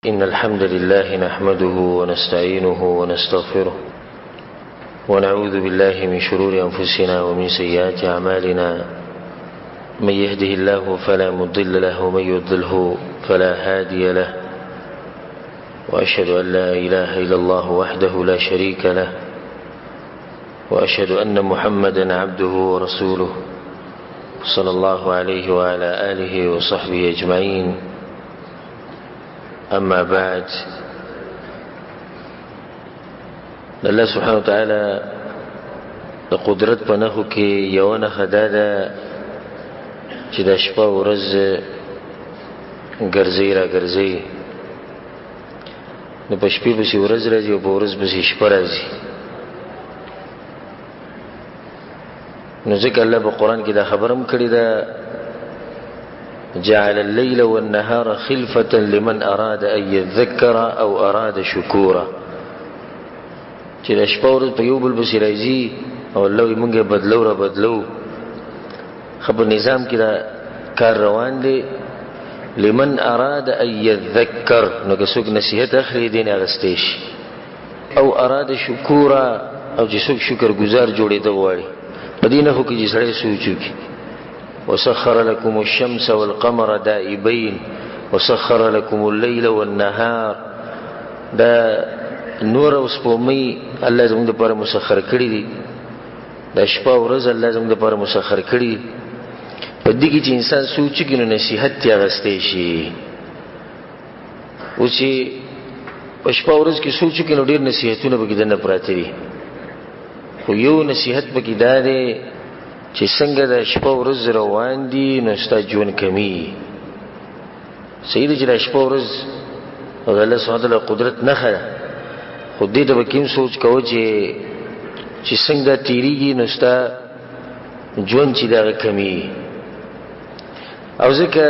إن الحمد لله نحمده ونستعينه ونستغفره ونعوذ بالله من شرور أنفسنا ومن سيئات أعمالنا، من يهده الله فلا مضل له ومن يضلله فلا هادي له، وأشهد أن لا إله إلا الله وحده لا شريك له، وأشهد أن محمدا عبده ورسوله صلى الله عليه وعلى آله وصحبه أجمعين. أما بعد، الله سبحانه وتعالى د قدرت په نښو کې یوه نښه دا ده چې د شپه ورځ ګرځي را ګرځي، نو په شپې پسې ورځ راځي او په ورځ پسې شپه راځي. نو ځکه الله په قرآن کې دا خبره هم کړې ده، جعل الليل والنهار خلفة لمن أراد أن يذكر أو أراد شكورا. چې د شپه ورځ په یو بل پسې راځي او الله یې مونږ بدلو را بدلو. ښه په نظام کې دا کار روان دی. لمن أراد أن يذكر، نو که څوک نصیحت اخلي دې نه اخیستی شي، او أراد شکورا، او چې څوک شکر ګزار جوړېده غواړي. په دې نښو کې چې سړی سوچ وکړي. وسخر لكم الشمس والقمر دائبين وسخر لكم الليل والنهار. دا نور او سپوږمۍ الله زموږ دپاره مسخر کړي دي، دا شپه او ورځ الله زموږ دپاره مسخر کړي دي. په دې کې چې انسان سوچ وکړي نو نصیحت ترې اخیستی شي. اوس چې په شپه او ورځ کې سوچ وکړي نو ډېر نصیحتونه پکې دننه پراته دي. خو یو نصیحت پکې دا دی چې څنګه د شپه ورځ روان دي نو ستا ژوند کمیږي. صحیح دی چې د شپه ورځ او د الله سبحانه وتعالی قدرت نښه ده، خو دې ته به کوم سوچ کوه چې څنګه تېرېږي نو ستا ژوند چې دغه کمیږي. او ځکه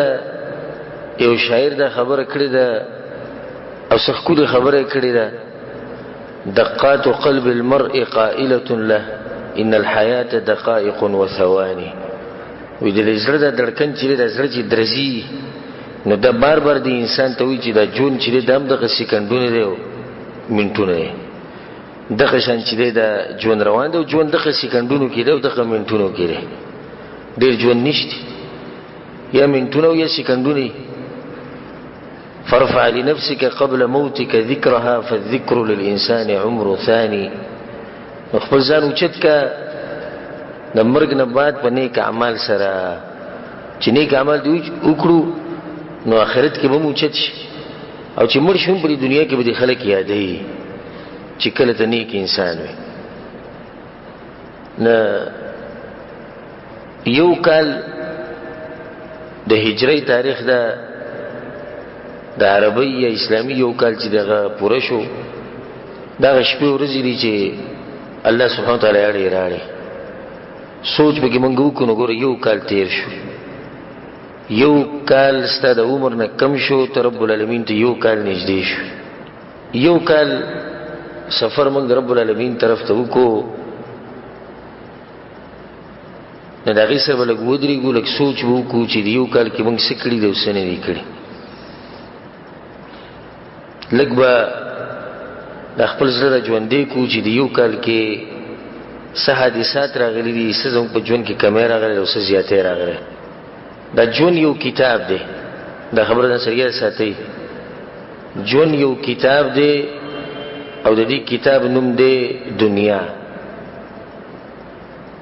یو شاعر دا خبره کړې ده او څه ښکلې خبره یې کړې ده، دقات قلب المرء قائلة له إن الحياة دقائق وثواني. وی د زړه دا دړکن چې دا زړه چې درځي نو دا بار بار د انسان ته وایي چې دا ژوند چې دی دا هم دغه سیکنډونه دی او منټونه دی، دغه شان چې دی دا ژوند روان دی او ژوند دغه سیکنډونو کې دی او دغه منټونو کې دی، ډېر ژوند نشته، یا منټونه او یا سیکنډونه. فارفع لنفسك قبل موتك ذكرها فالذكر للإنسان عمر ثاني. خپل ځان اوچت کا د مرګ نه بعد په نیک اعمال سره، چې نیک اعمال دې وکړو نو آخرت کې به هم اوچت شي، او چې مړ شي هم په دې دنیا کې به دې خلک یادوي چې کله ته نیک انسان وې. نه یو کال د هجري تاریخ ده، د عربي یا اسلامي یو کال چې دغه پوره شو، دغه شپې ورځې دي چې الله سبحانه وتعالی اړې راړې. سوچ پکې مونږ وکړو نو ګوره یو کال تیر شو، یو کال ستا د عمر نه کم شو، ته رب العالمین ته یو کال نږدې شو. یو کال سفر مونږ رب العالمین طرف ته وکړو، نو د هغې سره به لږ ودرېږو، لږ سوچ به وکړو چې د یو کال کې مونږ څه کړي دي او څه نه دي کړي. لږ به د خپل زړه را ژوندی کړو چې د یو کال کې څه حادثات راغلي دي، څه زموږ په ژوند کې کمی راغلی او څه زیاتی راغلی. دا ژوند یو کتاب دی، دا خبره ځان سره یاد ساتئ. ژوند یو کتاب دی او د دې کتاب نوم دی دنیا.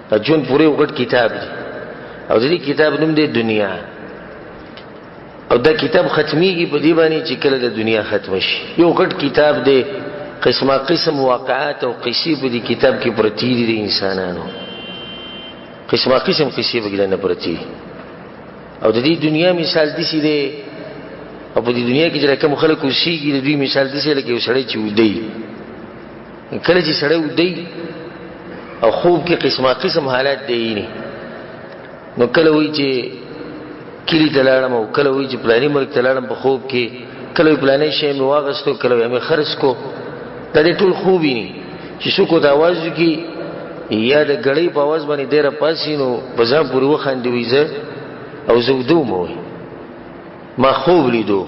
دا ژوند پوره یو غټ کتاب دی او د دې کتاب نوم دی دنیا. او دا کتاب ختمیږي په دې باندې چې کله د دنیا ختمه شي. یو غټ کتاب دی، قسمه قسم واقعات او قصې په دې کتاب کې پرتې دي د انسانانو، قسمه قسم قصې پکې دننه پرتې دي. او د دې دنیا مثال داسې دی، او په دې دنیا کې چې کوم خلک اوسېږي د دوی مثال داسې لکه یو سړی چې ویده وي. کله چې سړی ویده وي او خوب کې قسمه قسم حالات دی ویني، نو کله وایي چې کلي ته لاړم، او کله وایي چې پلاني ملک ته لاړم په خوب کې، کله وایي پلانی شی مې واغستو، کله وایي مې خرڅ کړو. دا دې ټول خوب ویني. چې څوک ورته اواز وکړي یا د ګړۍ په اواز باندې دی راپاڅي نو په ځان پورې وخاندي، وایي زه او زه ویده وم، وایي ما خوب لیدو.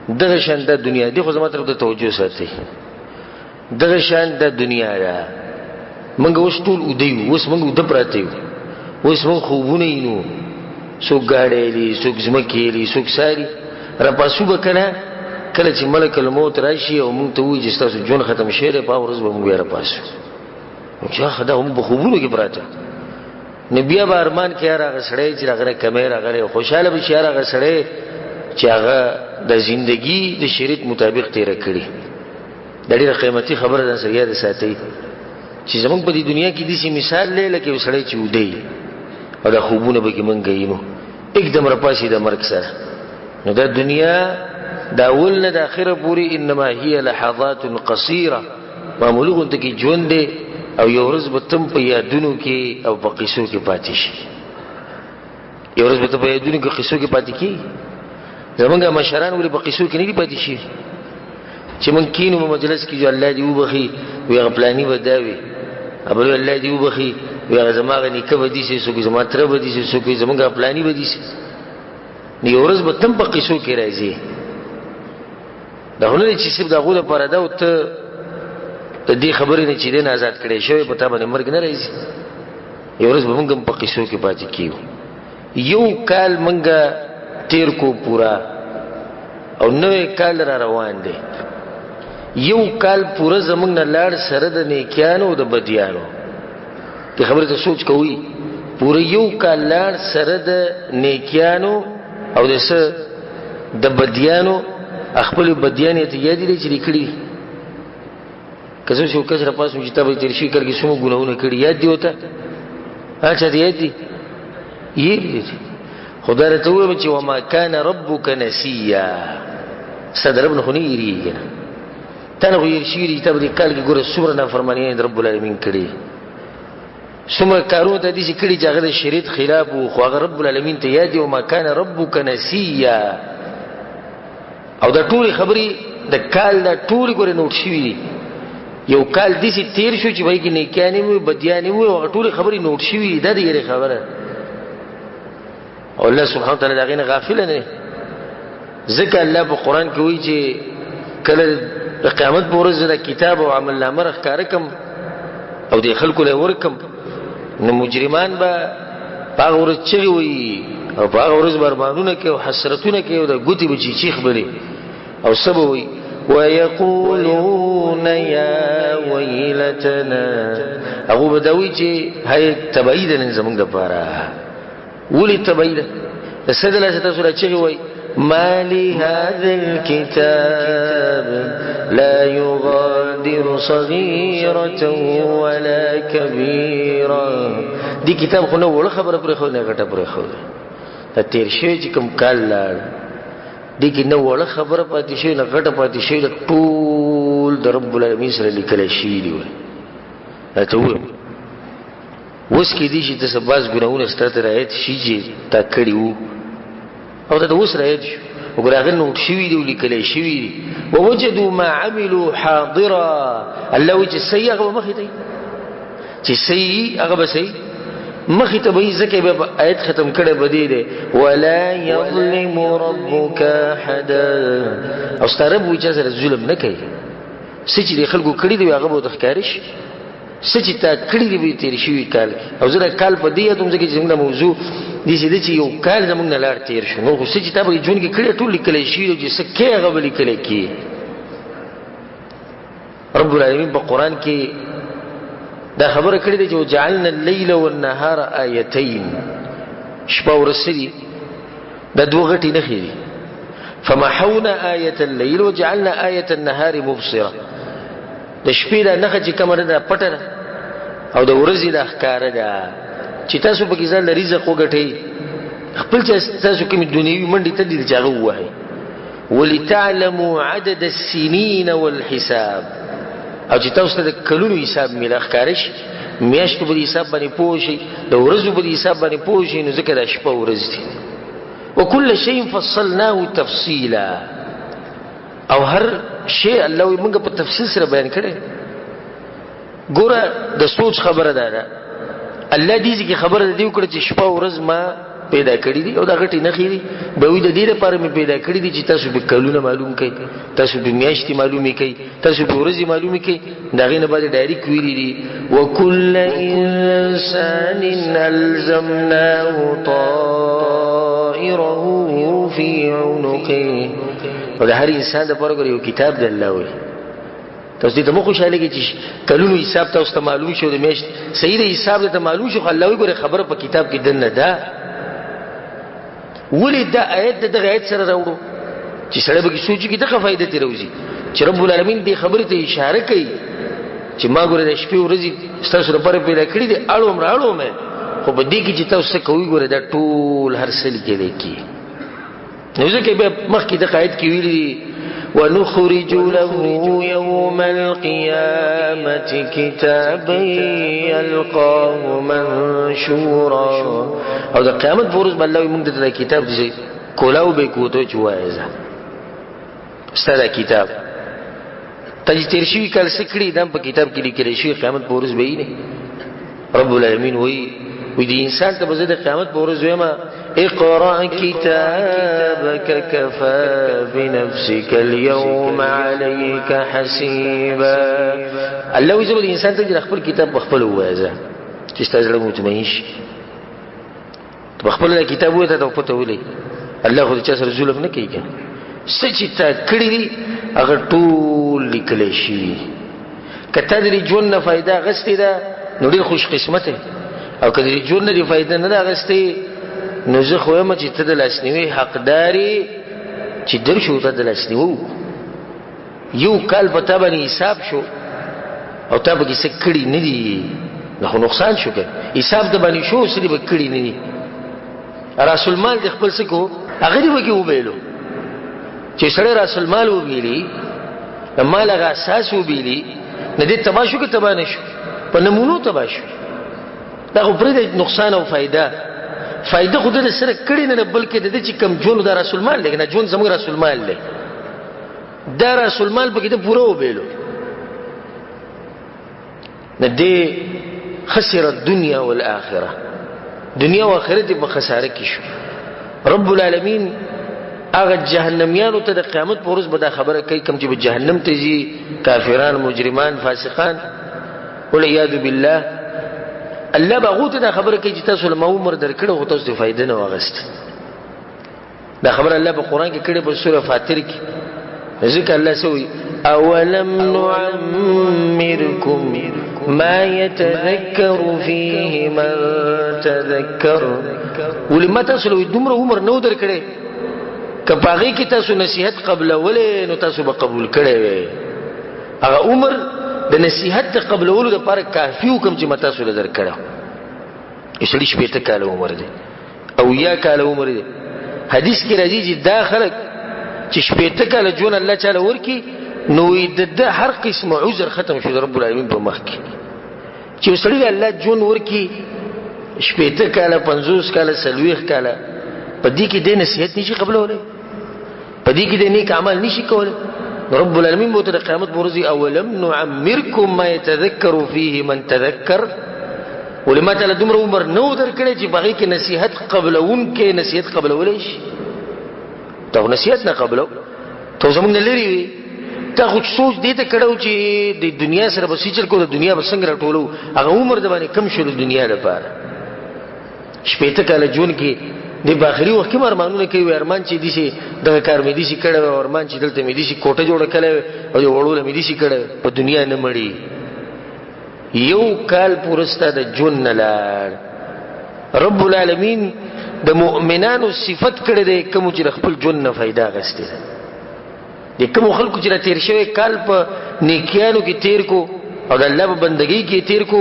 دغه شان د دنیا دی، خو زما طرف ته توجه ساتئ. دغه شان د دنیا ده. موږ اوس ټول اوده یو، اوس موږ اوده پراته یو، اوس موږ خوبونه وینو، څوک ګاډی لري، څوک ځمکې لري، څوک ساري. راپاسو به کله کله چې ملک الموت راشي او موږ ته ووایي چې ستاسو ژوند ختم شوی دی، په هغه ورځ به موږ بیا راپاسو چې ښه دا هم په خوبونو کې پراته. نو بیا به ارمان کوي هر هغه سړی چې هغه نه کمی راغلی، خوشحاله به شي هر هغه سړی چې هغه د زندګي د شریعت مطابق تېره کړي. دا ډېره قیمتي خبره ده، سره یاد ساتئ چې زموږ په دې دنیا کې داسې مثال دی لکه یو سړی چې ویده وي او دا خوبونه به کې موږ وینو، اکدم راپاڅي د مرګ سره. نو دا دنیا د اول نه د اخره پورې انما هي لحظات قصیره، معمولي غونته کې ژوند دی او یو ورځ به تم په یادونو کې او په قصو کې پاتې شي. یو ورځ به ته په یادونو کې قصو کې پاتې کېږي. زمونږ مشران ولې په قصو کې نه دي پاتې شي؟ چې مونږ کینو په مجلس کې، الله دې وبخښي، وي هغه پلاني به دا وي، بل الله دې وبخښي، وي هغه زما هغه نیکه به داسې، څوک زما تره به داسې، څوک زمونږ هغه پلاني به داسې. نو یو ورځ به تم په قصو کې راځي. دا خو نه دی چې صرف د هغو دپاره ده او ته د دې خبرې نه چې دی نه ازاد کړی شوی، په تا باندې مرګ نه راځي. یو ورځ به موږ هم په قصو کې پاتې کېږو. یو کال موږ تیر کو پورا او نوی کال را روان دی. یو کال پوره زموږ نه لاړ سره د نیکیانو او د بدیانو. دې خبرې ته سوچ کوئ. پوره یو کال لاړ سره د نیکیانو او د څه د بدیانو. خپلې بدیانې ته یادې دي چې لیکلي. که زه یو کس راپاڅوم چې تا به تېر شوي کال کې څومره ګناهونه کړي، یاد دي ورته؟ ها چا ته یاد دي؟ یې دي. خدای راته وویل چې وما کان ربک نسیا، ستا د رب نه خو نه هېرېږي. نه تا نه خو هېر شوي دي چې تا په دې کال کې ګوره څومره نافرمانیانې د رب العالمین کړي، څومره کارونه ته داسې کړي چې هغه د شریعت خلاف وو، خو هغه رب العالمین ته یاد دی. وما کان ربک نسیا. او دا ټولې خبرې د کال دا ټولې ګورې نوټ شوي دي. یو کال داسې تېر شو چې په هغې کې نیکیانې وې، بدیانې وې، او هغه ټولې خبرې نوټ شوي دي. دا د یرې خبره. او الله سبحانه وتعالی د هغې نه غافل نه دی. ځکه الله په قرآن کې وایي چې کله د قیامت په ورځ دا کتاب او عمل نامه راښکاره کړم او د خلکو له ورکم، نو مجرمان به په هغه ورځ چغې وهي او په هغه ورځ به ارمانونه کوي او حسرتونه کوي او د ګوتې به چیچي خبرې او څه به وایي؟ ویقولون یا ویلتنا. هغو به دا وایي چې هی تباهي ده نن زموږ دپاره. ولې تباهي ده؟ د څه د لاسه تاسو را چغې وایي؟ ما لهذا الكتاب لا يغادر صغيرة ولا كبيرة. دې کتاب خو نه وړه خبره پرېښوده نه غټه پرېښوده. دا تېر شوی چې کوم کال لاړ، دې کې نه وړه خبره پاتې شوې نه غټه پاتې شوې، دا ټول د رب العالمین سره لیکلی شوي دي. راته ووایم اوس کېدای شي ته څه بعض ګناهونه ستا ته رعایت شي چې تا کړي وو او دا ته اوس رعایت شو، وګوره هغه نوټ شوي دي او لیکلی شوي دي. ووجدوا ما عملوا حاضرا. الله وایي چې صحیح هغه به مخې ته وي، چې صحیح هغه به صحیح مخې ته به وي، ځکه بیا به آیت ختم کړی به دی دی ولا یظلم ربک احدا. او ستا رب وایي چا سره ظلم نه کوي. څه چې د خلکو کړي دي هغه به ورته ښکاره شي. څه چې تا کړي دي به تېر شوي کال کې. او زه دا کال په دې یادوم ځکه چې زموږ دا موضوع داسې ده چې یو کال زموږ نه لاړ تېر شو، نو خو څه چې تا په ژوند کې کړي ټول لیکلی شوي دي، چې څه کوې هغه به لیکلی کېږي. رب العالمین په قرآن کې دا خبره کړې ده چې وجعلنا الليل والنهار آیتین. شپه ورځ څه دي؟ دا دوه غټې نښې دي. فمحونا آیة الليل وجعلنا آیة النهار مبصرة. د شپې دا نښه چې کومه ده دا پټه ده او د ورځې دا ښکاره ده چې تاسو پکې ځان له رزق وګټئ، خپل چې تاسو کومې دنیوي منډې ته دي چې هغه ووهئ. ولتعلموا عدد السنین والحساب. او چې تاسو ته د کلونو حساب میله ښکاره شي، میاشتو په دې حساب باندې پوه شئ، د ورځو په دې حساب باندې پوه شئ، نو ځکه دا شپه ورځ دي. وکل شیء فصلناه تفصیلا. او هر شی الله وایي موږ په تفصیل سره بیان کړی. ګوره د سوچ خبره ده ده الله دې ځای کې خبره د دې وکړه چې شپه ورځ ما پیدا کړي دي او دا غټې نښې دي. به وایي د دې لپاره مې پیدا کړي دي چې تاسو به کلونه معلوم کړئ، تاسو به میاشتې معلومې کړئ، تاسو به ورځې معلومې کړئ. د هغې نه بعد ډایرکټ ویلي دي وکل انسان الزمناه طائره فی عنقه. او د هر انسان دپاره ګوره یو کتاب دی. الله وایي تاسو دې ته مه خوشحالېږئ چې کلونو حساب تاسو ته معلوم شو، د میاشت صحیح دی حساب درته معلوم شو، خو الله وایي ګوره خبره په کتاب کې دننه ده. ولې دا آیت د دغه آیت سره راوړو چې سړی به کې سوچ وکړي دغه فایده ترې راوځي چې رب العالمین دې خبرې ته اشاره کوي چې ما ګوره د شپې ورځې ستاسو لپاره پیدا کړي دي، اړوم رااړوم یې، خو په دې کې چې تاسو څه کوئ ګوره دا ټول هر څه لیکلی کېږي. نو ځکه بیا مخکې دغه آیت کې ویلي دي ونخرج له يوم القيامة كتابا يلقاه منشورا. او د قیامت په ورځ به الله وایي موږ درته دا کتاب داسې کولاو به یې کوتو چې ووایه ځه ستا دا کتاب ته چې تېر شوي کال څه کړي دا هم په کتاب کې لیکلی شوي، قیامت په ورځ به یې نه. رب العالمین وایي وایي د انسان ته به زه د قیامت په ورځ وایم اقرأ كتابك كفى بنفسك اليوم عليك حسيبا. الله وایي زه به د انسان ته خپل کتاب په خپله ووایه ځه چې ستا زړه مطمئن شي، ته په خپله دا کتاب ووایه تا ته پته ولګي. الله خو د چا سره ظلم نه کوي که نه، څه چې تا کړي دي هغه ټول لیکلی شوي. که تا د دې ژوند نه فایده اخیستې ده نو ډېر خوش قسمت یې، او که د دې ژوند نه دې فایده نه ده اخیستې نو زه خو وایم چې ته د لاسنیوي حقدار یې چې درشو ته د لاسنیوي وکړو. یو کال په تا باندې حساب شو او تا پکې څه کړي نه دي نو خو نقصان شو که حساب د باندې شو څه دې به کړي نه دي. راس المال دې خپل څه کو هغه دې پکې وبیلو چې سړی راس المال وبیلي، د مال هغه اساس وبیلي، نو دې تباه شو که تباه نه شو؟ په نمونو تباه شو. دا خو پرېږده نقصان او فایده، فایده خو د سره کړې نه ده، بلکې د ده چې کوم ژوند دا راس المال دی که نه، ژوند زموږ راس المال دی، دا راس المال پکې ده پوره وبیلو. نو دې خسر الدنیا والآخرة، دنیا او آخرت یې په خساره کې شو. رب العالمین هغه جهنميانو ته د قیامت په ورځ به دا خبره کوي کوم چې به جهنم ته ځي، کافران، مجرمان، فاسقان، والعیاذ بالله. الله به هغو ته دا خبره کوي چې تاسو له ما عمر درکړی خو تاسو دې فایده نه واخیسته. دا خبره الله په قرآن کې کړې په سوره فاطر کې، ځکه الله څه وایي اولم نعمرکم ما يتذکر فيه من تذکر. ولې ما تاسو له دومره عمر نه و درکړی که په هغې کې تاسو نصیحت قبلولی نو تاسو به قبول کړی وی. هغه عمر د نصیحت د قبلولو دپاره کافي و کوم چې ما تاسو له درکړی. یو سړي 60 کاله عمر دی او یا کاله عمر دی، حدیث کې راځي چې دا خلک چې 60 کاله ژوند الله چاله ورکړي نو د ده هر قسم عذر ختم شو د رب العالمین په مخ کې. چې یو سړي الله ژوند ورکړي 60 کاله، 50 کاله، 40 کاله، په دې کې دی نصیحت نشي قبلولی، په دې کې دی نیک عمل نشي کولی. رب العالمین به ورته د قیامت په ورځ اولم نعمرکم ما یتذکر فیه من تذکر. ولې ما ته له دومره عمر نه و درکړی چې په هغې کې نصیحت قبلوونکی نصیحت قبلولی شي؟ ته خو نصیحت نه قبلو، ته زموږ نه لرې وې، تا خو سوچ دې ته کړی و چې د دنیا سره به څه چل کوو، د دنیا به څنګه راټولوو، هغه عمر د باندې کم شو د دنیا لپاره. 60 کاله ژوند کې د په آخري وخت کې هم ارمانونه کوي، وایي ارمان چې داسې دغه کار مې داسې کړی وای، ارمان چې دلته مې داسې کوټه جوړه کړې وای او یو وړو له مې داسې کړی وای. په دنیا نه مړي، یو کال پوره ستا د ژوند نه لاړ. رب العالمین د مؤمنانو صفت کړی دی کومو چې د خپل ژوند نه فایده اخیستې ده، د کومو خلکو چې را تېر شوی کال په نیکیانو کې تېر کو او د الله په بندګۍ کې تېر کو،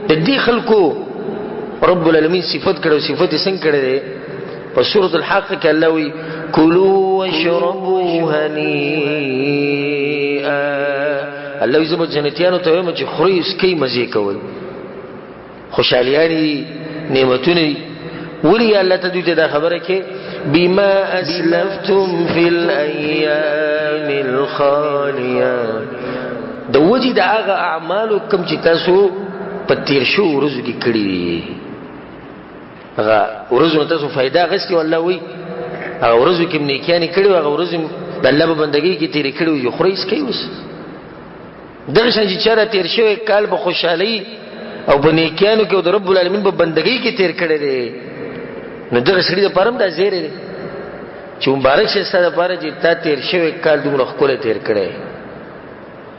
د دې خلکو رب العالمین صفت کړی. صفت یې څنګه کړی دی؟ په سورة الحاقه کې الله وایي کلوا واشربوا هنیئا. الله وایي زه به جنتیانو ته وایم چې خورئ څکئ مزې کوئ، خوشحالیانې دي، نعمتونه دي. ولې یا الله ته دوی ته دا خبره کې بما اسلفتم فی الایام الخالیه، د وجې د هغه اعمالو کوم چې تاسو په تېر شوو ورځو کې کړي دي. هغه ورځو نه تاسو فایده اخیستې وه، الله وایي هغه ورځو کې م نیکیانې کړې وې، هغه ورځې د الله په بندګۍ کې تېرې کړې وې، خورئ څکئ. اوس دغه شان چې چا دا تېر شوی کال په خوشحالۍ او په نیکیانو کې او د رب العالمین په بندګۍ کې تېر کړی دی، نو دغه سړي دپاره هم دا زیری دی چې مبارک شه ستا دپاره چې تا تېر شوی کال دومره ښکلی تېر کړی،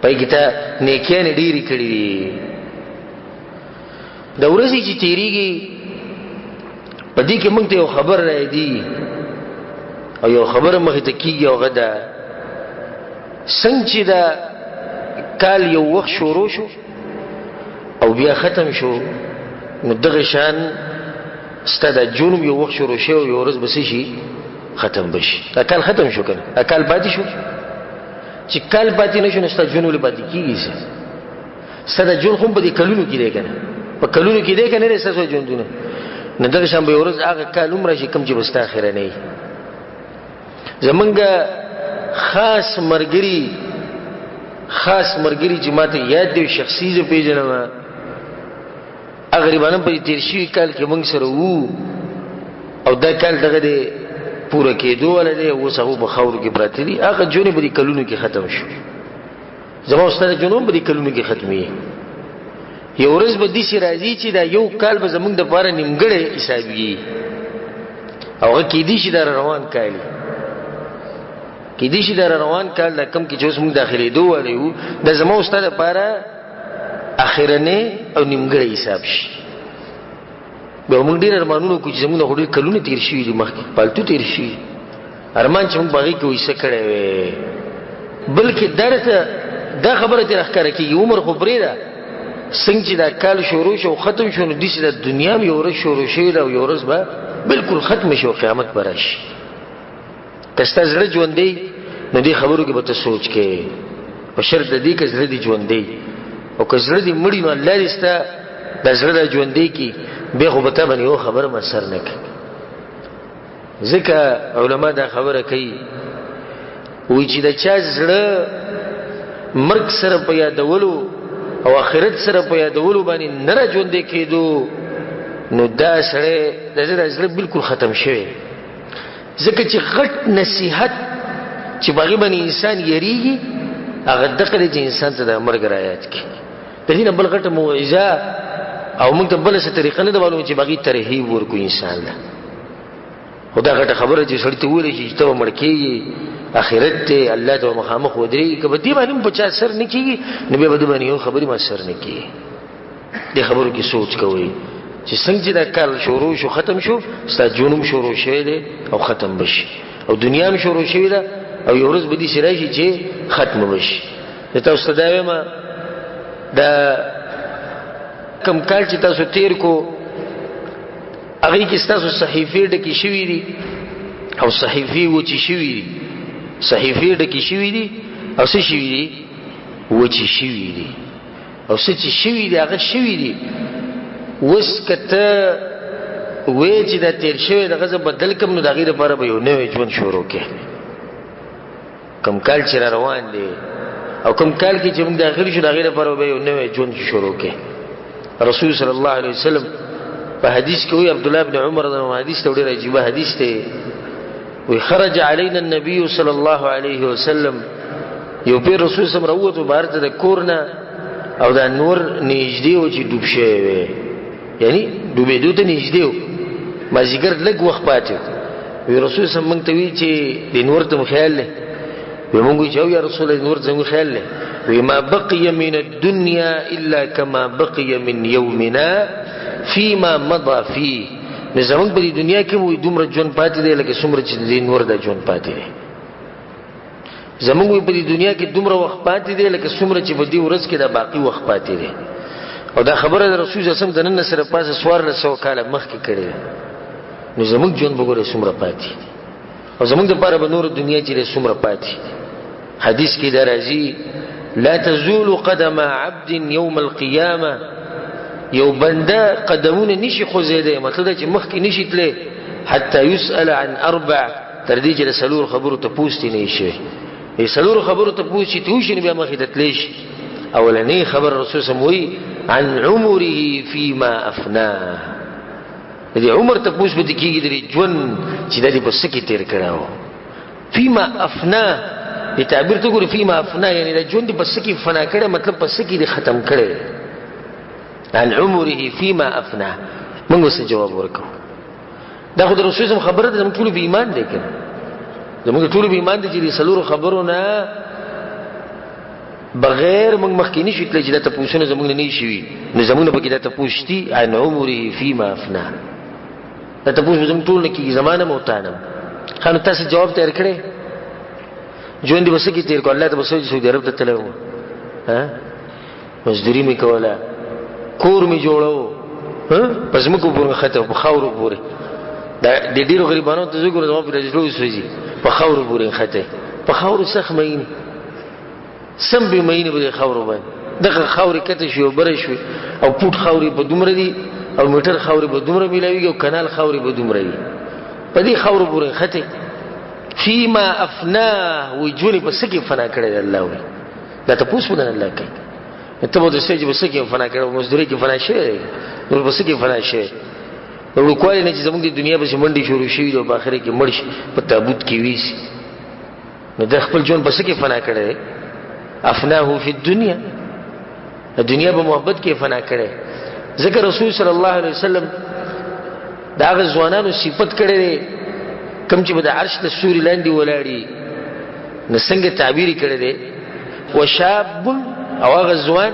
په کې تا نیکیانې ډېرې کړې دي. د ورځې چې تېرېږي په دې کې موږ ته یو خبر راځي او یو خبره مخې ته کېږي، هغه ده څنګه چې دا کال یو وخت شروع شو او بیا ختم شو، نو دغه شان ستا دا ژوند هم یو وخت شروع شوی او یو ورځ به څه شي؟ ختم به شي. دا کال ختم شو که نه؟ دا کال پاتې شو؟ چې کال پاتې نه شو نو ستا ژوند ولې پاتې کېږي؟ څه ستا د ژوند خو هم په دې کلونو کې دی که نه؟ په کلونو کې دی که نه دی ستاسو ژوندونه؟ نو دغه شان به یو ورځ هغه کال هم راشي کوم چې به ستا اخرنی وي. زمونږ خاص مرګري، خاص مرګري چې ماته یاد دی، شخصي زه پېژنم، هغه غریبان هم په دې تېر شوي کال کې موږ سره وو او دا کال دغه دی پوره کېدو والا دی، اوس هغه په خاورو کې پراته دي. هغه ژوند یې په دې کلونو کې ختم شو. زما او ستا ژوند هم په دې کلونو کې ختمېږي. یو ورځ به داسې راځي چې دا یو کال به زموږ دپاره نیمګړی حسابېږي، او هغه کېدای شي دا روان کال وي، کېدای شي دا روان کال دا کوم کې چې اوس موږ داخلېدو والا یو، دا زما او ستا دپاره اخرنی او نیمګړی حساب شي. بیا موږ ډېر ارمانونه کوو چې زموږ نه خو ډېر کلونه تېر شوي دي، مخکې پالتو تېر شوي، ارمان چې موږ په هغې کې وایي څه کړی وی. بلکې درته دا خبره ترې راښکاره کېږي، عمر خو پرېږده، څنګه چې دا کال شروع شو او ختم شو، نو داسې دا دنیا هم یو ورځ شروع شوې ده او یو ورځ به بالکل ختم شي او قیامت به راشي. که ستا زړه ژوندی نو دې خبرو کې به ته سوچ کوې، په شرط د دې که زړه دې ژوندی، او که زړه دې مړي نو الله دې ستا دا زړه را ژوندی کړي، بیا خو به تا باندې یوه خبره هم اثر نه کوي. ځکه علما دا خبره کوي، وایي چې د چا زړه مرګ سره په یادولو او آخرت سره په یادولو باندې نه را ژوندی کېدو، نو دا سړی د زړه بالکل ختم شوی. ځکه چې غټ نصیحت چې په هغې باندې انسان یریږي هغه دغه دی چې انسان ته د مرګ را یاد کړي. د دې نه بل غټه موعظه او موږ ته بله څه طریقه نه ده معلومه چې په هغې ترهیب ورکړو انسان له. خو دا غټه خبره چې سړي ته وویل شي چې ته به مړ کېږي، آخرت دی، الله ته به مخامخ ودرېږي، که په دې باندې هم په چا سر نه کېږي نو بیا به دې باندې یو خبرې هم اثر نه کېږي. دې خبرو کې سوچ کوئ چې څنګه چې دا کال شروع شو ختم شو، ستا ژوند هم شروع شوی دی او ختم به شي، او دنیا هم شروع شوې ده او یو ورځ به داسې راشي چې ختم به شي. زه تاسو ته دا وایم، دا کوم کال چې تاسو تیر کو هغې کې ستاسو صحیفې ډکې شوې دي او صحیفې وچې شوې دي، صحیفې ډکې شوې دي او څه شوې دي؟ وچې شوې دي. او څه چې شوي دي هغه شوي دي. اوس که ته وایې چې دا تېر شوی دغه زه بدل کړم، نو د هغې دپاره به یو نوی ژوند شروع کړې. کوم کال چې را روان دی او کوم کال کې چې موږ داخل شو، د هغې دپاره به یو نوی ژوند شروع کړې. رسول صلی الله علیه وسلم په حدیث کې وایي، عبدالله بن عمر رضی الله عنه حدیث ته ډېر عجیبه حدیث دی، وی خرج علینا النبی صلی الله علیه وسلم، یو پیر رسول سم راووتو بهر ته د کور نه، او دا نور نږدې و چې ډوب شوی وی، یعنی ډوبېدو ته نږدې و، مازدیګر لږ وخت پاتې و. وی رسول سم موږ ته وی چې د نور ته مو خیال دی. وی موږ وی چې او یا رسول الله نور ته زموږ خیال دی. وی ما بقي من الدنيا الا كما بقي من يومنا فيما مضى فيه. نو زموږ په دې دنیا کې وی دومره ژوند پاتې دی لکه څومره چې د دې نور د ژوند پاتې دی. زموږ په دې دنیا کې دومره وخت پاتې دی لکه څومره چې په دې ورځ کې د باقي وخت پاتې دی. او دا خبره د رسول صلی الله علیه وسلم د نن سره پاسه 1400 کاله مخکې کړې ده. نو زموږ ژوند به ګوره څومره پاتې دی، او زموږ دپاره به نوره دنیا چې دی څومره پاتې. حدیث کې دا راځي، لا تزول قدم عبد یوم القیامه، یو بنده قدمونه نشي خوځېدی، مطلب دا چې مخکې نشي تللی، حتی یسأل عن اربع، تر دې چې د څلور خبرو تپوس ترې نه شي. د څلورو خبرو تپوس چې ترې وشي نو بیا مخې ته تللی شي. اولنۍ خبره رسول صلی الله علیه وسلم وایي، عن عمره فيما افناه، د دې عمر تپوس به کېږي، د دې ژوند چې دا دې په څه کې تېر کړی و. فيما افنا، دې تعبیر ته ګورې، فيما افنا یعنې دا ژوند دې په څه کې فنا کړی، مطلب په څه کې دې ختم کړی. عن عمره فيما افنا، موږ څه جواب ورکوو؟ دا خو د رسول الله خبره ده، زموږ ټولو به ایمان دی که نه؟ زموږ ټولو به ایمان دی چې د څلورو خبرو نه بغیر موږ مخکې نه شو تللی چې دا تپوسونه زموږ نه نه شوي، نو زموږ نه پکې دا تپوس شتي عن عمره فيما افنا. دا تپوس به زموږ ټول نه کېږي، زما نه هم او تا نه هم. ښه، نو تاسو جواب تیار کړی؟ ژوند دې به څه کې تېر کړو؟ الله ته به څه سعودي عرب ته تللی وم، مزدوري مې کوله، کور مې جوړو، په ځمکو پورې نښتی، په خاورو پورې. دا د ډېرو غریبانو ته زه ګورم، زما پرې زړه وسوځي، په خاورو پورې نښتی، په خاورو سخت مین، سم به مین به د خاورو باندې. دغه خاورې کته شوې او بره شوې، او پوټ خاورې په دومره دي، او میټر خاورې په دومره میلاویږي، او کنال خاورې په دومره دي، په دې خاورو پورې نښتی. فيما افناه، وایي ژوند یې په څه کې فنا کړی دی؟ الله وایي دا تپوس به الله کوي. ته به د څه چې په څه کې فنا کړی، مزدوري کې فنا شوی دی، نور په څه کې فنا شوی؟ د وړوکوالي نه چې زموږ د دنیا پسې منډې شروع شوي دي او په اخره کې مړ شي، په تابوت کې ویسي، نو د خپل ژوند په څه کې فنا کړی دی؟ افناه فی الدنیا، د دنیا په محبت کې فنا کړی. ځکه رسول صلی الله علیه وسلم د هغه ځوانانو صفت کړی دی کوم چې به د عرش د سوري لاندې ولاړي، نو څنګه تعبیر یې کړی دی؟ وشاب، او هغه ځوان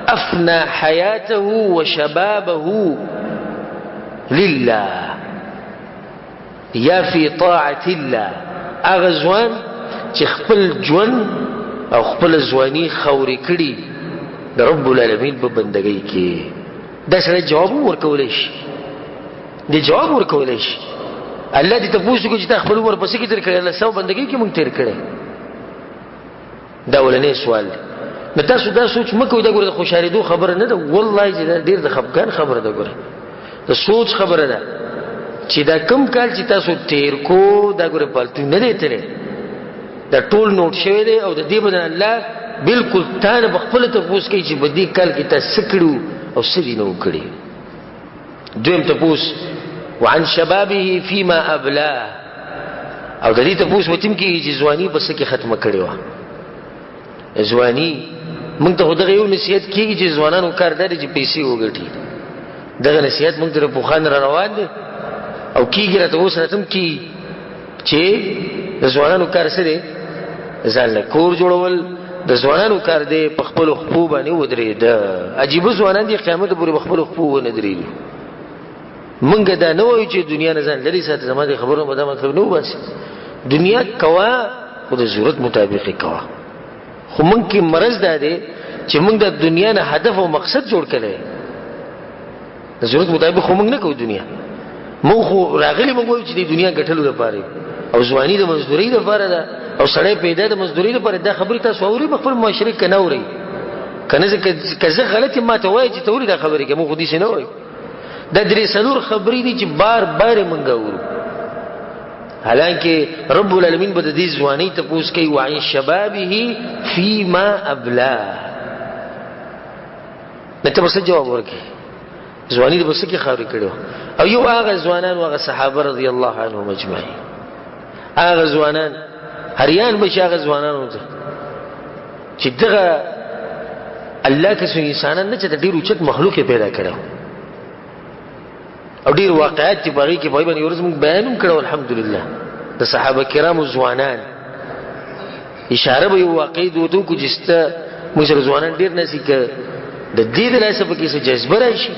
افنا حیاته وشبابه لله یا فی طاعت الله، هغه ځوان چې خپل ژوند او خپل ځواني خاورې کړي د رب العالمین په بندګۍ کې. دا سړی جواب هم ورکولی شي، دی جواب ورکولی شي. الله دې تپوس وکړي چې تا خپل عمر په څه کې تېر کړی؟ الله ستا بندګۍ کې مونږ تېر کړی. دا اولنی سوال دی. نو تاسو دا سوچ مه کوئ، دا ګوره د خوشحالېدو خبره نه ده، والله چې دا ډېر د خفګان خبره ده. ګوره د سوچ خبره ده چې دا کم کال چې تاسو تېر کو، دا ګوره پالتو نه دی تللی، دا ټول نوټ شوی دی، او د دې به الله بالکل تا نه په خپله تپوس کوي چې په دې کال کې تا څه کړي او څه دې نه وو کړي. دویم تپوس وعن شبابه فيما ابلاه، او د دې تپوس به تم کېږي چې ځواني په څه کې ختمه کړې وه. ځواني موږ ته خو دغه یو نصیحت کېږي چې ځوانانو کار دا دی چې پیسې وګټي، دغه نصیحت موږ ته د پخوا نه را روان دی او کېږي راته، اوس راته هم کېږي چې د ځوانانو کار څه دی؟ ځان له کور جوړول. د ځوانانو کار دی په خپلو خپو باندې ودرېده. عجیبه ځوانان دي، قیامت پورې په خپلو خپو ونه درېږي. مونږ دا نه وایو چې دنیا نه ځان لرې ساته، زما د خبرو به دا مطلب نه وباسي. دنیا کوه خو د ضرورت مطابق یې کوه. خو مونږ کې مرض دا دی چې مونږ د دنیا نه هدف او مقصد جوړ کړی، د ضرورت مطابق خو مونږ نه کوو دنیا. مونږ خو راغلي، مونږ وایو چې د دنیا ګټلو لپاره او ځواني د مزدورۍ لپاره ده او سړی پیدا د مزدورۍ لپاره. دا خبرې تاسو اورئ په خپل معاشرې کې که نه اورئ؟ که نه که زه غلط یم ما ته وایي چې ته ولې دا خبرې کوې، مونږ خو داسې نه وایو. دا درې څلور خبرې دي چې بار بار یې مونږ اورو، حالانکه رب العالمین به د دې ځوانۍ تپوس کوي وعن شبابه فيما ابلاه. نو ته به څه جواب ورکړې؟ ځواني دې په څه کې خاورې کړې وه؟ او یو هغه ځوانان هغه صحابه رضی الله عنهم اجمعین، هغه ځوانان هریان به شي، هغه ځوانانو ته چې دغه الله که څو انسانان نه چې د ډېر اوچت مخلوق یې پیدا کړی او ډېر واقعات چې په هغې کې په هغې باندې ورځ موږ بیان هم کړی الحمدلله. د صحابه کرامو ځوانان اشاره به یو واقعي دوته وکړو چې ستا موږ سره ځوانان ډېر ناسي، که د دې د لاسه پکې څه جذبه راشي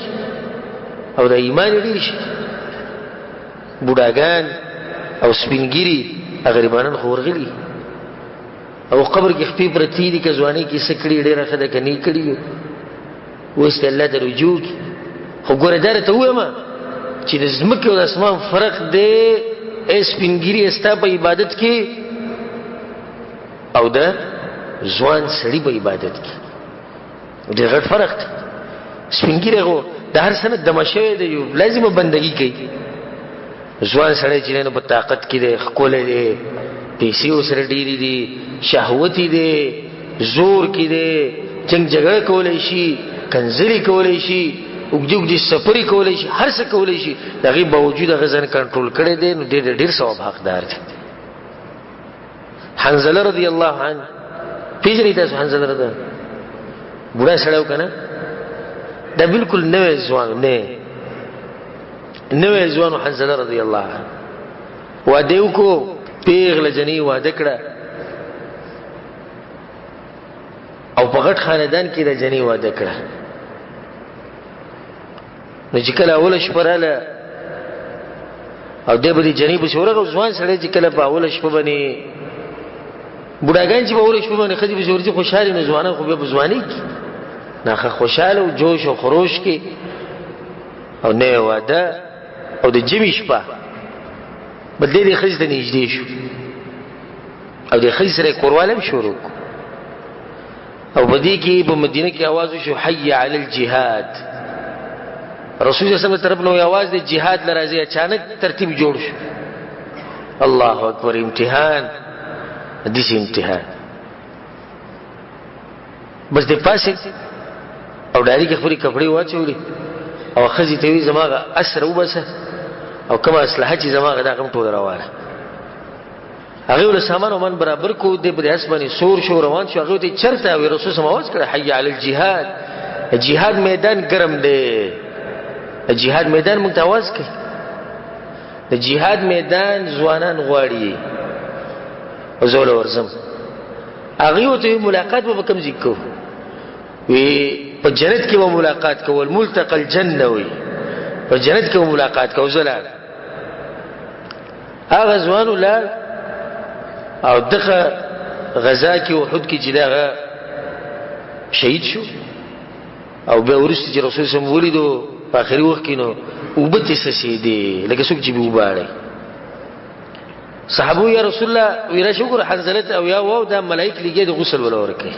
او د ایمان یې ډېر شي. بوډاګان او سپینګیري غریبانان خو ورغلي او قبر کې خپې پرتې دي، که ځوانۍ کې څه کړي ډېره ښه ده، که نه یې کړي اوس ته الله ته رجوع کړي. خو ګوره دا راته ووایم چې د ځمکې او د اسمان فرق دی. ای سپینګیري، ستا په عبادت کې او د ځوان سړي په عبادت کې ډېر غټ فرق دی. سپینګیری خو د هر څه نه دمه شوی دی، یو لازمه بندګي کوي. ځوان سړی چې دی نو په طاقت کې دی، ښکلی دی، پیسې ورسره ډېرې دي، شهوتي دی، زور کې دی، جنګ جګړه کولی شي، کنځلې کولی شي. اوږدې اوږدې سفرې کولی شي، هر څه کولی شي، د هغې باوجود هغه ځان کنټرول کړی دی، نو دی د ډېر ثواب حقدار دی. حنظله رضی الله عنه پېژنئ تاسو؟ حنظله رضی بوډا سړی و که نه؟ دا بالکل نوی ځوان، نه نوی ځوان و. حنظله رضی الله عنه واده یې وکړو، پېغله جنۍ واده کړه او په غټ خاندان کې د جنۍ واده کړه. نو چې کله اوله شپه راله او دی به د جنۍ پسې ورغی، ځوان سړی چې کله په اوله شپه باندې بوډاګان چې په اوله شپه باندې ښځې پسې ورځي خوشحاله، نو ځوانان خو بیا په ځوانۍ کې نه خوشحاله او جوش او خروش کې او نه واده او د جمعې شپه بل دی د ښځې ته نږدې شو او د ښځې سره یې کوروالی هم شروع کړو. او په دې کې په مدینه کې اواز وشو حي علی الجهاد. رسول الله صلی الله علیه وسلم طرف نو اواز د جهاد لراځي، اچانک ترتیب جوړ شو. الله اکبر، امتحان داسې امتحان. بس د پاسې او ډاري کې خپلې کپړې واچولې او ښځې ته وی زما هغه اس راوباسه او کومه اسلحه چې زما هغه د هغه هم ټوله راواله. هغې له سامان ومان برابر کو، دی په دې اس باندې سور شو روان شو. هغې ته چېرته وی رسول سم اواز کړی حي علی الجهاد، جهاد میدان ګرم دی، جهاد میدان موږ ته اواز کوي، د جهاد میدان ځوانان غواړي، زه له ورځم. هغې ورته وی ملاقات به په کوم ځای کوو؟ وی په جنت کې به ملاقات کول، ملتقى الجنه، وی په جنت کې به ملاقات کوو. زه لاړم، هغه ځوان ولاړ او دغه غزا کې احد کې چې دغه شهید شو. او بیا وروسته چې رسول سم ولیدو په آخري وخت کې نو اوبه ترې څڅېدې لکه څوک چې به اوبه اړوي. صحابو یا رسول الله وی راشه وګوره حنظله ته او یا واو دا ملایک لګیا دي غسل وله ورکوي.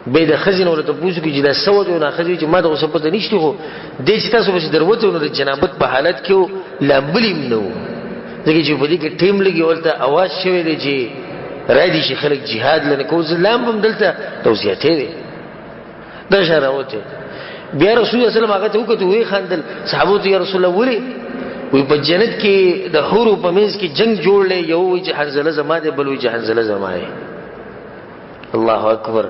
به د ښځې نه ورته پوښتنه کوي چې دا څه وجه نه ښځې چې ما د غوسه پته نشته، خو دې چې تاسو پسې دروته نو د جنابت په حالت کې لامبلي هم نه وو، ځکه چې په دې کې ټیم لګي ورته اواز شوی دی چې را دي شي خلک جهاد لنه کوو، زه لامبم دلته توضیحاتې دی دا شان راوتی. بیا رسول الله صلی الله علیه وسلم هغه ته وکتل، ویې خندل. صحابو ته یا رسول الله ولې؟ وی په جنت کې د حورو په منځ کې جنګ جوړ دی، یو وایي چې حنظله زما دی، بل وایي چې حنظله زما دی. الله اکبر.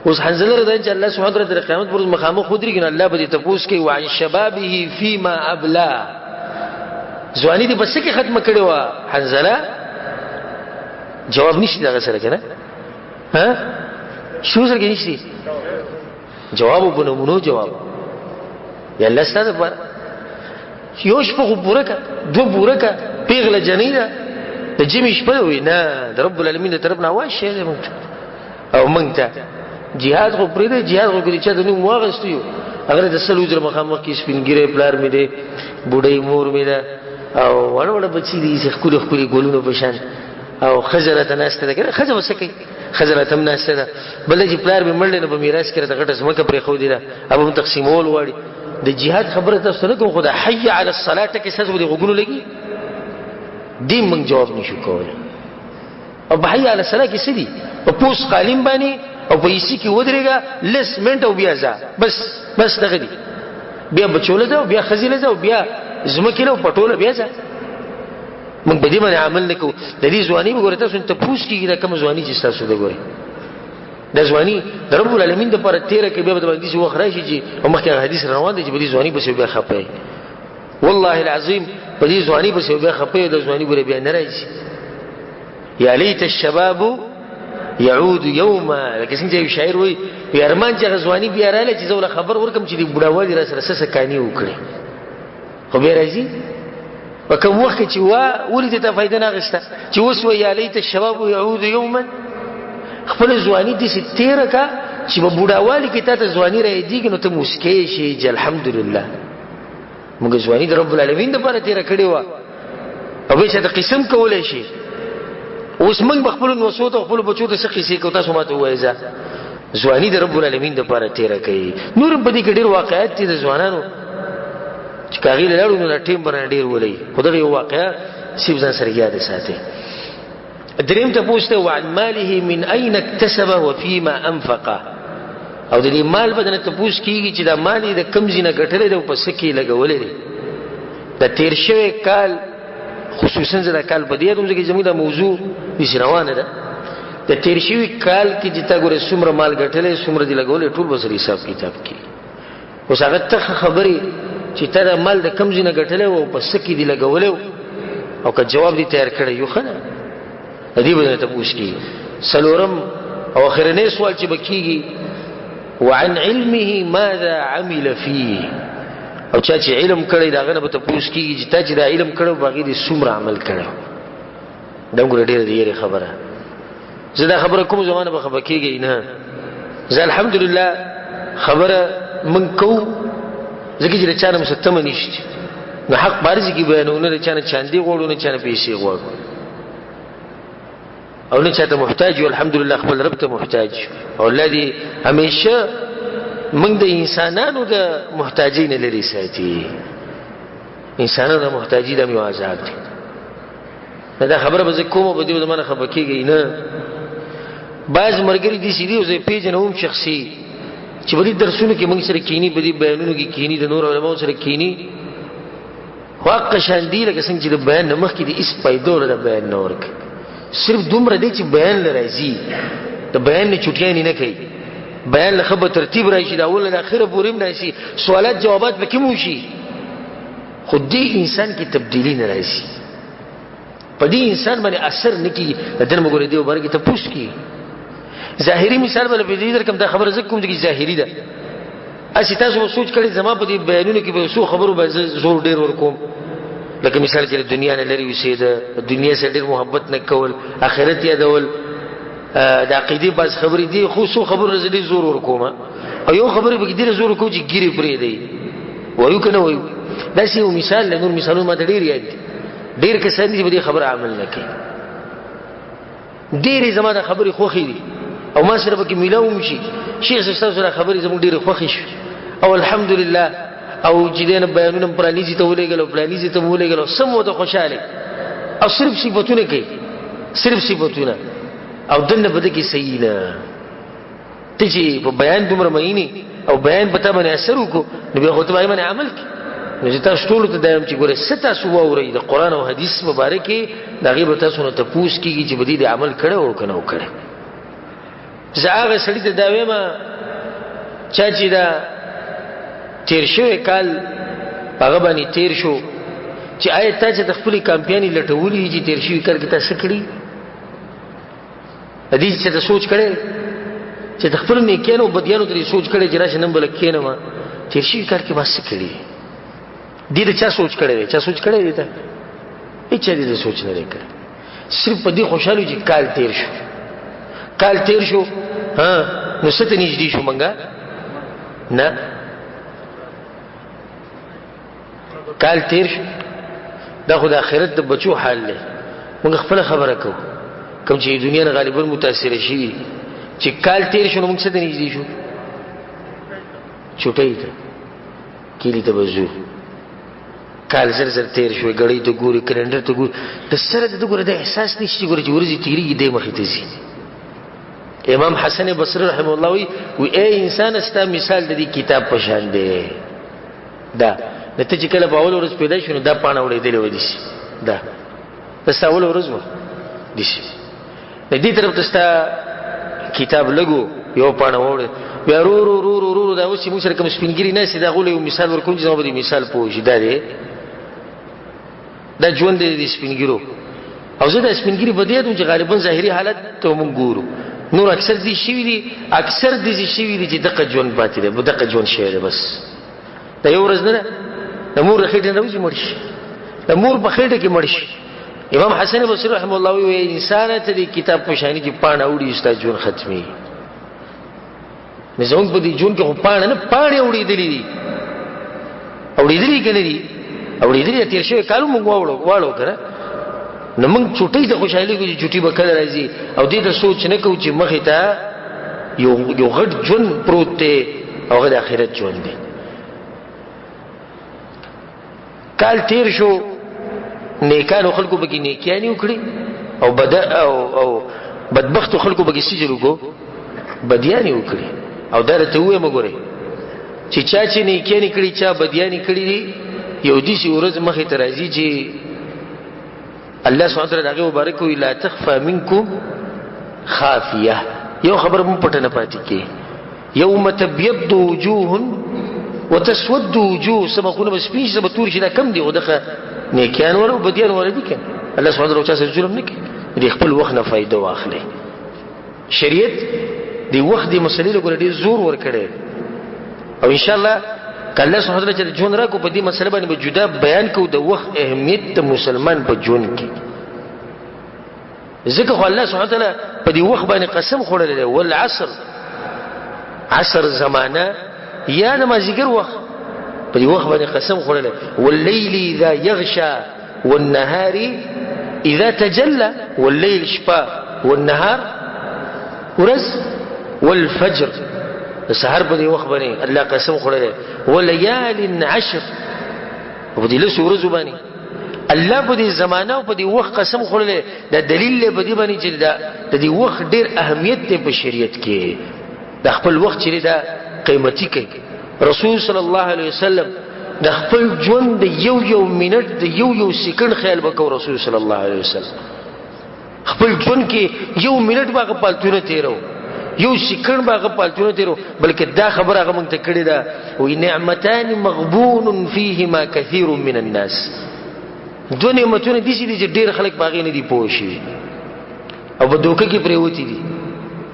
اوس حنظله رضی چې الله سبحانه وتعالی د قیامت پر ورځ مخامخ ودرېږي نو الله به دې تپوس کوي وعن شبابه فيما ابلا، ځواني دې په څه کې ختمه کړې وه حنظله؟ جواب نشته دغه سره که نه؟ ها شو سره کې نشته جواب، په نمونو جواب یا الله ستا دپاره یو شپه خو پوره که، دوه پوره که، پېغله جنۍ ده د جمعې شپه ده، وایي نه د رب العالمین د طرف نه اواز شوی دی موږ ته او موږ ته جهاد خو پرېږده، جهاد خو که د چا د نوم واخیستو یو هغه د سلو زره مخامخ کې سپین ږیری پلار مې دی، بوډۍ مور مې ده او واړه واړه بچي دي چې ښکلي ښکلي ګلونو په شان، او ښځه راته ناسته ده، که نه ښځه به څه کوي؟ ښځه راته هم ناسته ده. بل چې پلار مې مړ دی نو په میراث کې راته غټه ځمکه پرېښودې ده، هغه هم تقسیمول غواړي. د جهاد خبره تاسو نه کوم، خو د حي علی الصلاه ټکی ستاسو په دې غوږونو لګي، دې موږ جواب نشو کولی. او په حي علی الصلاه کې څه دي؟ په پوس قالین باندې او په ایسي کې ودرېږه لس منټه او بیا ځه، بس بس دغه دي. بیا بچو له ځه، بیا ښځې له ځه، او بیا ځمکې له پټو له بیا ځه. موږ په دې باندې عمل نه کوو. د دې ځواني به ګورئ تاسو تپوس کېږي دا کومه ځواني چې ستاسو ده، ګورئ دا ځواني د رب العالمین دپاره تېره کړي، بیا به د باندې وخت راشي چې او مخکې هغه حدیث روان دی چې په دې ځواني پسې بیا خفه یې، والله العظیم په دې ځواني پسې بیا خفه یې، د ځواني ګورې بیا نه راځي. یا لیت الشباب يعود یوما، لکه څنګه چې یو شاعر وایي وي ارمان چې هغه ځواني بیا راله چې زه ورله خبر ورکړم چې د بوډاوالي را سره څه څه کاني وکړي، خو بیا راځي. په کوم وخت کې چې وا ولې دې ته فایده نه اخیسته چې اوس وایي یا لیت الشباب یعود یوما، خپله ځواني داسې تېره کړه چې په بوډاوالي کې تا ته ځواني رایادېږي نو ته موسکی شې چې الحمدلله موږ ځواني د رب العالمین دپاره تېره کړې وه، او بیا چې ته قسم کولی شي. اوس موږ به خپلو نوسو ته خپلو بچو ته څه قصې کوو؟ تاسو ماته ووایئ ځه ځواني د رب العالمین دپاره تېره کوي. نور هم په دې کې ډېر واقعات دي د ځوانانو چې که هغې له لاړو نو دا ټیم به رانه ډېر ولوي، خو دغه یو واقعه صرف ځان سره یاده ساتئ. دریم تپوس دی وعن ماله من اين اکتسبه وفيما انفقه. او د دې مال به درنه تپوس کېږي چې دا مال یې د کوم ځای نه ګټلی دی او په څه کې یې لګولی دی. د تېر شوی کال خصوصا زه دا کال په دې یادوم ځکه چې زموږ دا موضوع داسې روانه ده. د تېر شوي کال کې چې تا ګورې څومره مال ګټلی، څومره دې لګولی، ټول به سره حساب کتاب کېږي. اوس هغه ته ښه خبرې چې تا دا مال د کوم ځای نه ګټلی و او په څه کې دې لګولی و، او که جواب دې تیار کړی یو ښه ده، د دې به درنه تپوس کېږي. څلورم او اخرنی سوال چې به کېږي، وعن علمه ماذا عمل فيه، او چا چې علم کړی د هغه نه به تپوس کېږي چې تا چې دا علم کړی په هغې دې څومره عمل کړی. دا ګوره ډېره د یرې خبره، زه دا خبره کوم زمانه به خفه کېږئ نه. زه الحمدلله خبره موږ کوو ځکه چې له چا نه مو څه تمه نشته، نو حق په هر ځای کې بیانوو، نه له چا نه چاندي غواړو، نه چا نه پیسې غواړو، او نه چا ته محتاج یو. الحمدلله خپل رب ته محتاج یو، او الله دې همیشه موږ د انسانانو د محتاجۍ نه لرې ساتي. انسانانو د محتاجي دا یو عذاب دی. نه دا خبره به زه کوم، په دې به زما نه خفه کېږئ نه. بعض ملګري داسې دي او زه یې پېژنم هم شخصي، چې په دې درسونو کې موږ سره کښېني، په دې بیانونو کې کښېني، د نورو علماو سره کښېني، خو حق شان دی لکه څنګه چې د بیان نه مخکې د هېڅ پیدو له د بیان نه ورکوي، صرف دومره دی چې بیان له راځي، د بیان نه چوټیانې نه کوي، بیان له ښه به ترتیب راشي، د اول نه د اخره پورې هم راشي، سوالات جوابات پکې هم وشي، خو دې انسان کې تبدیلي نه راځي، په دې انسان باندې اثر نه کېږي. د ده نه به ګورې دې مبارک تپوس کېږي. ظاهري مثال به له دې درکړم، دا خبره زه کوم چې ظاهري ده، هسې تاسو به سوچ کړئ زما په دې بیانونو کې به څو خبرو به زه زور ډېر ورکوم، لکه مثال چې له دنیا نه لرې اوسېده، دنیا سره ډېر محبت نه کول، آخرت یادول، د عقیدې بعض خبرې دي، خو څو خبرو له زه ډېر زور ورکوم، او یو خبرې پکې ډېر زور ورکوم چې ږیرې پرېږدئ، وایو که نه وایو؟ داسې یو مثال دی، نور مثالونه ما ته ډېر یاد دي. ډېر کسان دي چې په دې خبره عمل نه کوي. ډېرې زما د خبرې خوښې دي او ما سره پکې میلاو هم شي، شیخ صاحب ستاسو دا خبرې زموږ ډېرې خوښې شوې او الحمدلله، او چې دی نه بیانونه هم پلاني ځای ته ولېږل او پلاني ځای ته مو ولېږل او سم ورته خوشحاله، او صرف صفتونه کوي، صرف صفتونه، او دننه په ده کې صحیح نه. ته چې په بیان دومره مئینې او بیان په تا باندې اثر وکړو، نو بیا خو ته باندې عمل کړې. نو زه تاسو ټولو ته دا وایم چې ګورئ څه تاسو واورئ د قرآن او حدیث مبارک کې، د هغې به تاسو نه تپوس کېږي چې په دې دې عمل کړی او که نه کړی. زه هغه سړي ته دا وایم چا چې دا تېر شوی کال په هغه باندې تېر شو، چې آیا تا چې د خپلې کمپیانې لټولي دي چې تېر شوي کال کې تا څه کړي؟ د دې چې ته سوچ کړې چې د خپلو نیکیانو او بدیانو ته سوچ کړې چې راشه نن به لږ کښېنم، تېر شوي کال کې ما څه کړي؟ دې ته چا سوچ کړی دی؟ چا سوچ کړی دی؟ ته هېچا دې ته سوچ نه دی کړی. صرف په دې خوشحال یو چې کال تېر شو، کال تېر شو، ها نو څه ته نږدې شو مونږه؟ نه، کال تیر شو، دا خو د آخرت د بچو حال دی. موږ خپله خبره کوو، کوم چې دنیا نه غالبا متاثره شوي، چې کال تیر شو نو موږ څه ته نږدې شو؟ چوټۍ ته، کلي ته به ځو. کال زر زر تیر شو، ګړۍ ته ګوري، کلندر ته ګوري، د سره د ګوره د احساس نشته چې ګوره چې ورځې تېرېږي دی مخې ته ځي. امام حسن بصري رحمه الله وایي، وایي ای انسانه ستا مثال د دې کتاب په شان دی. دا نو ته چې کله په اوله ورځ پیدا شو نو دا پاڼه وړېدلې وه داسې، دا دا ستا اوله ورځ وه داسې، د دې طرف ته ستا کتاب لږو یو پاڼه وړې، بیا رو رو رو رو رو دا اوس چې موږ سره کوم سپین ږیري ناست دي، د هغو له یو مثال ورکوم چې زما په دې مثال پوه شي. دا دی دا ژوند دی د سپین ږیرو، او زه د سپین ږیري په دې یادوم چې غالبا ظاهري حالت ته موږ ګورو، نور اکثر دې شوي دي، اکثر دې شوي دي چې دقه ژوند پاتې دی، دقه ژوند شوی دی. بس دا یو ورځ نه ده، د مور له خېټې نه راوځي مړ شي، د مور په خېټه کې مړ شي. امام حسن بصري رحمه الله وایي، انسانه ته د کتاب په شاني چې پاڼه اوړي ستا ژوند ختمېږي. نو زموږ په دې ژوند کې خو پاڼه نه، پاڼې اوړېدلې دي، اوړېدلې که نه دي؟ اوړېدلې، تېر شوی کال موږ واړو که نه؟ نو موږ چوټۍ ته خوشحالېږو چې چوټي به کله راځي، او دې ته سوچ نه کوو چې مخې ته یو غټ ژوند پروت دی، او هغه د آخرت ژوند دی. کال تیر شو، نیکانو خلکو پکې نیکیانې وکړې، او بد او او بدبختو خلکو پکې څه وکړو؟ بدیانې وکړې. او دا راته ووایم ګورئ چې چا چې نیکیانې کړي، چا بدیانې کړي دي، یو داسې ورځ مخې ته راځي چې الله سبحانه وتعالی د هغې مبارک وایي لا تخفى منکم خافیه، یو خبره مو پټه نه پاتې کېږي. یوم تبیض وجوه وتسود وجوه، څه مخونه به سپین شي، څه به تور شي، دا کم دي، خو دغه نیکیان وله او بدیان وله دي که نه. الله سبحانه وتعالی چا سره ظلم نه کوي، د خپل وخت نه فایده واخلي. شریعت د وخت د مسلې له ډېر زور ورکړی، او ان شاء الله که الله سبحانه وتعالی چې ژوند راکړو په دې مسله باندې به جدا بیان کوو د وخت اهمیت د مسلمان په ژوند کې. ځکه خو الله سبحانه وتعالی په دې وخت باندې قسم خوړلی دی، والعصر، عصر زمانه یا د مازدیګر وخت، په دې وخت باندې قسم خوړلی، واللیل اذا یغشا والنهار اذا تجلى، واللیل شپه، والنهار ورځ، والفجر د سهار په دې وخت باندې الله قسم خوړلی، ولیال عشر، په دې لسو ورځو باندې الله په دې زمانه او په دې وخت قسم خوړلی. دا دلیل دی په دې باندې چې دا د دې وخت ډېر اهمیت دی په شریعت کې، د خپل وخت چې دا قیمتي کوي. رسول صلی الله علیه وسلم د خپل ژوند د یو یو منټ د یو یو سیکنډ خیال وکړ. رسول صلی الله علیه وسلم خپل ژوند کې یو منټ به هغه پالتونه تېرو، یو سیکنډ به هغه پالتونه تېرو، بلکې دا خبره هغه موږ ته کړې ده، وایي نعمتان مغبون فیهما کثیر من الناس، دوه نعمتونه داسې دي چې ډېر خلک په هغې نه دي پوه شوي او په دوکه کې پرېوتي دي.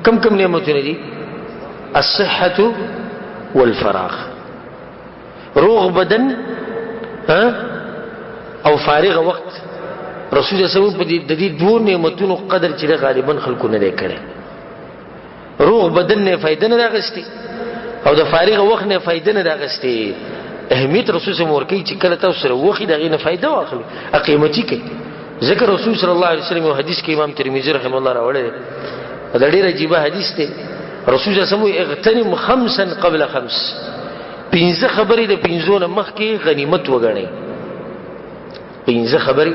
کم کم نعمتونه دي؟ الصحة والفراغ، روغ بدن او فارغ وخت. رسول الله صلی الله علیه وسلم په د دې دوو نعمتونو قدر چې غالبا خلکو نه دی کړی. روغ بدن نه فایده نه ده اخیستې او د فارغ وخت نه فایده نه ده اخیستې. اهمیت رسول صلی الله علیه وسلم ورکوي چې کله تاسو سره وخت د هغې نه فایده واخلئ، قیمتي کوي. ځکه رسول صلی الله علیه وسلم یو حدیث کې امام ترمذي رحمه الله راوړی دی، دا ډېر عجیبه حدیث دی. رسول صلی الله علیه وسلم اغتنم خمسا قبل خمس، پنځه خبرې د پنځو نه مخکې غنیمت وګڼئ. پنځه خبرې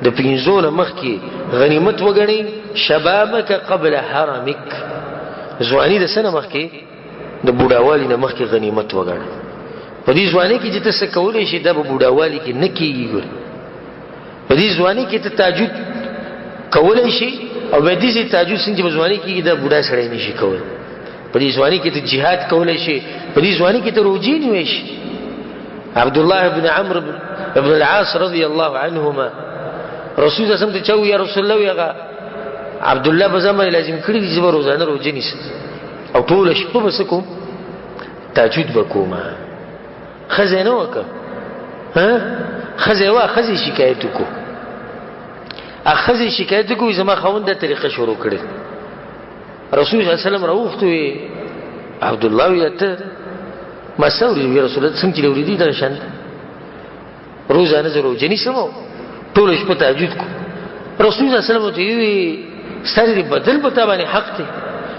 د پنځو نه مخکې غنیمت وګڼئ. شبابک قبل حرمک، ځواني د څه نه مخکې؟ د بوډاوالي نه مخکې غنیمت وګڼه. په دې ځواني کې چې ته څه کولی شې دا په بوډاوالي کې نه کېږي. ګورې په دې ځواني کې ته تهجد کولی شې او بیا داسې تهجد څنګه چې په ځواني کېږي دا بوډا سړی نه شي کولی. په دې ځواني کې ته جهاد کولی شې، په دې ځواني کې ته روژې نیولی شې. عبد الله بن عمرو بن العاص رضی الله عنهما رسول الله صلی الله علیه وسلم ته چا وویل، یا رسول الله، هغه عبد الله په ځان باندې لازم کړي دي چې به روزانه روژه نیسم او ټوله شپه به څه کوم؟ تهجد به کوم. ښځه یې نه وکړه، ښځه یې وه، ښځې شکایت وکړو، ښځې شکایت وکړو زما خاوند دا طریقه شروع کړې. رسول الله صلی الله علیه وسلم راوغوښتو، عبد الله ویل ته ما څه اورېدل؟ وی رسول الله څنګه چې اورېدي دغه شان روزانه زه روژه نیسم او ټوله شپه تهجد کوم. رسول الله صلی الله علیه وسلم ورته وویل ستا د بدن په تا باندې حق دی،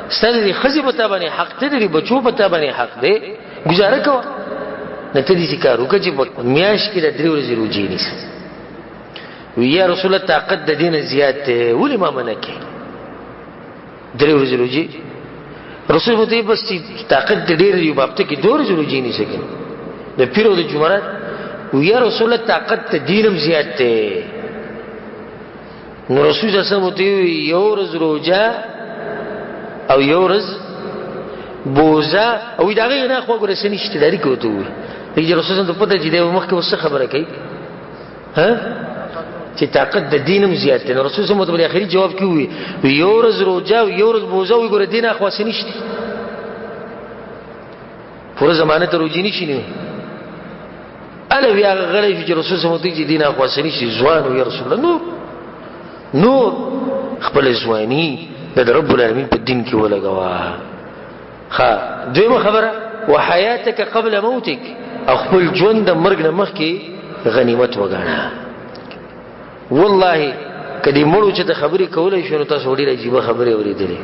ستا د ښځې په تا باندې حق دی، د بچو په تا باندې حق دی، ګزاره کوه. نه ته داسې کار وکړه چې په میاشت کې د درې ورځې روژې نیسه. وی یا رسول الله طاقت د دې نه زیات دی، ولې ما منع کړې درې ورځې روژې؟ رسول ورته بس چې طاقت دې ډېر دی، په هفته کې دوه ورځې روژې نیسه که د پیر او د جمعرات. وی یا رسول الله طاقت د دین هم زیات دی. نو رسول الله صلی الله علیه وسلم ورته وویل یو ورځ روژه او یو ورځ بوزه، او د هغې نه خو ګوره څه نشته. دا لیکه ورته وویل چې رسول الله ته پته چې دی مخکې اوس څه خبره کوي، ها چې طاقت د دین هم زیات دی. نو رسول صلی الله علیه وسلم اخري جواب کې وویل یو ورځ روژه او یو ورځ بوزه، وایي ګوره دین اخوا څه نشته، پوره زمانه ته روژې نشي نیوی. هله بیا هغه غلی شو چې رسول صلی الله علیه وسلم چې دین اخوا څه نشته، ځوان و یا رسول الله نور نور خپله ځواني د رب العالمین په دین کې ولګوه. ښه دویمه خبره وحیاتک قبل موتک، او خپل ژوند د مرګ نه مخکې غنیمت وګڼه. والله که دې مړو چې ته خبرې کولی شو نو تاسو ډېره عجیبه خبرې اورېدلې.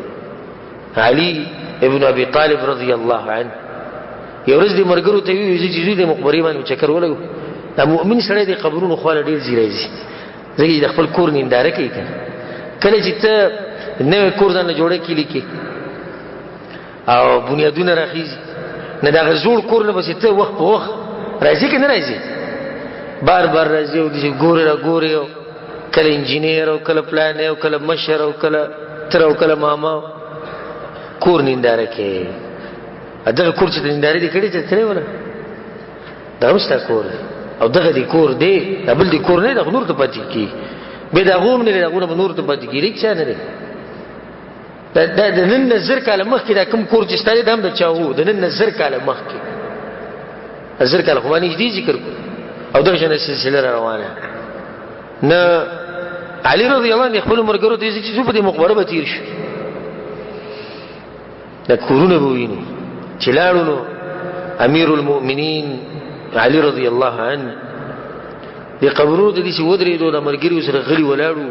علي ابن ابي طالب رضی الله عنه یو ورځ دې ملګرو ته وویل چې ځو د مقبرې باندې چکر ولګو. دا مؤمن سړی د قبرونو خواله ډېر ځي راځي، ځکه چې د خپل کور ننداره کوي. که نه کله چې ته نوی کور ځان له جوړه کلي کې او بنیادونه راخیږي. نه د هغه زوړ کور نه پسې ته وخت په وخت راځي که نه راځي؟ بار بار راځي او داسې ګورې را ګورې، او کله انجینر او کله پلانی او کله مشر او کله تره او کله ماما کور ننداره کوي. دغه کور چې د نندارې دې کړی چې تللی وله، دا هم ستا کور دی او دغه دې کور دی، دا بل دې کور نه دی، دا خو نور ته پاتې کېږي. بیا د هغو هم نه دی، د هغو نه به نور ته پاتې کېږي، هېچا نه دی. دا د نن نه 1000 کاله مخکې دا کوم کور چې ستا دی، دا هم د چا و؟ د نن نه 1000 کاله مخکې، 1000 کاله خو ما نږدې ذکر کړو. او دغه شان سلسله را روانه. نه علي رضی الله عنه خپلو ملګرو ته ویل چې ځو په دې مقبره به تېر شو، دا کورونه به ووینو. چې لاړو نو امیر المؤمنین علي رضی الله عنه د قبرونو ته داسې ودرېدو، د ملګريو سره غلي ولاړو.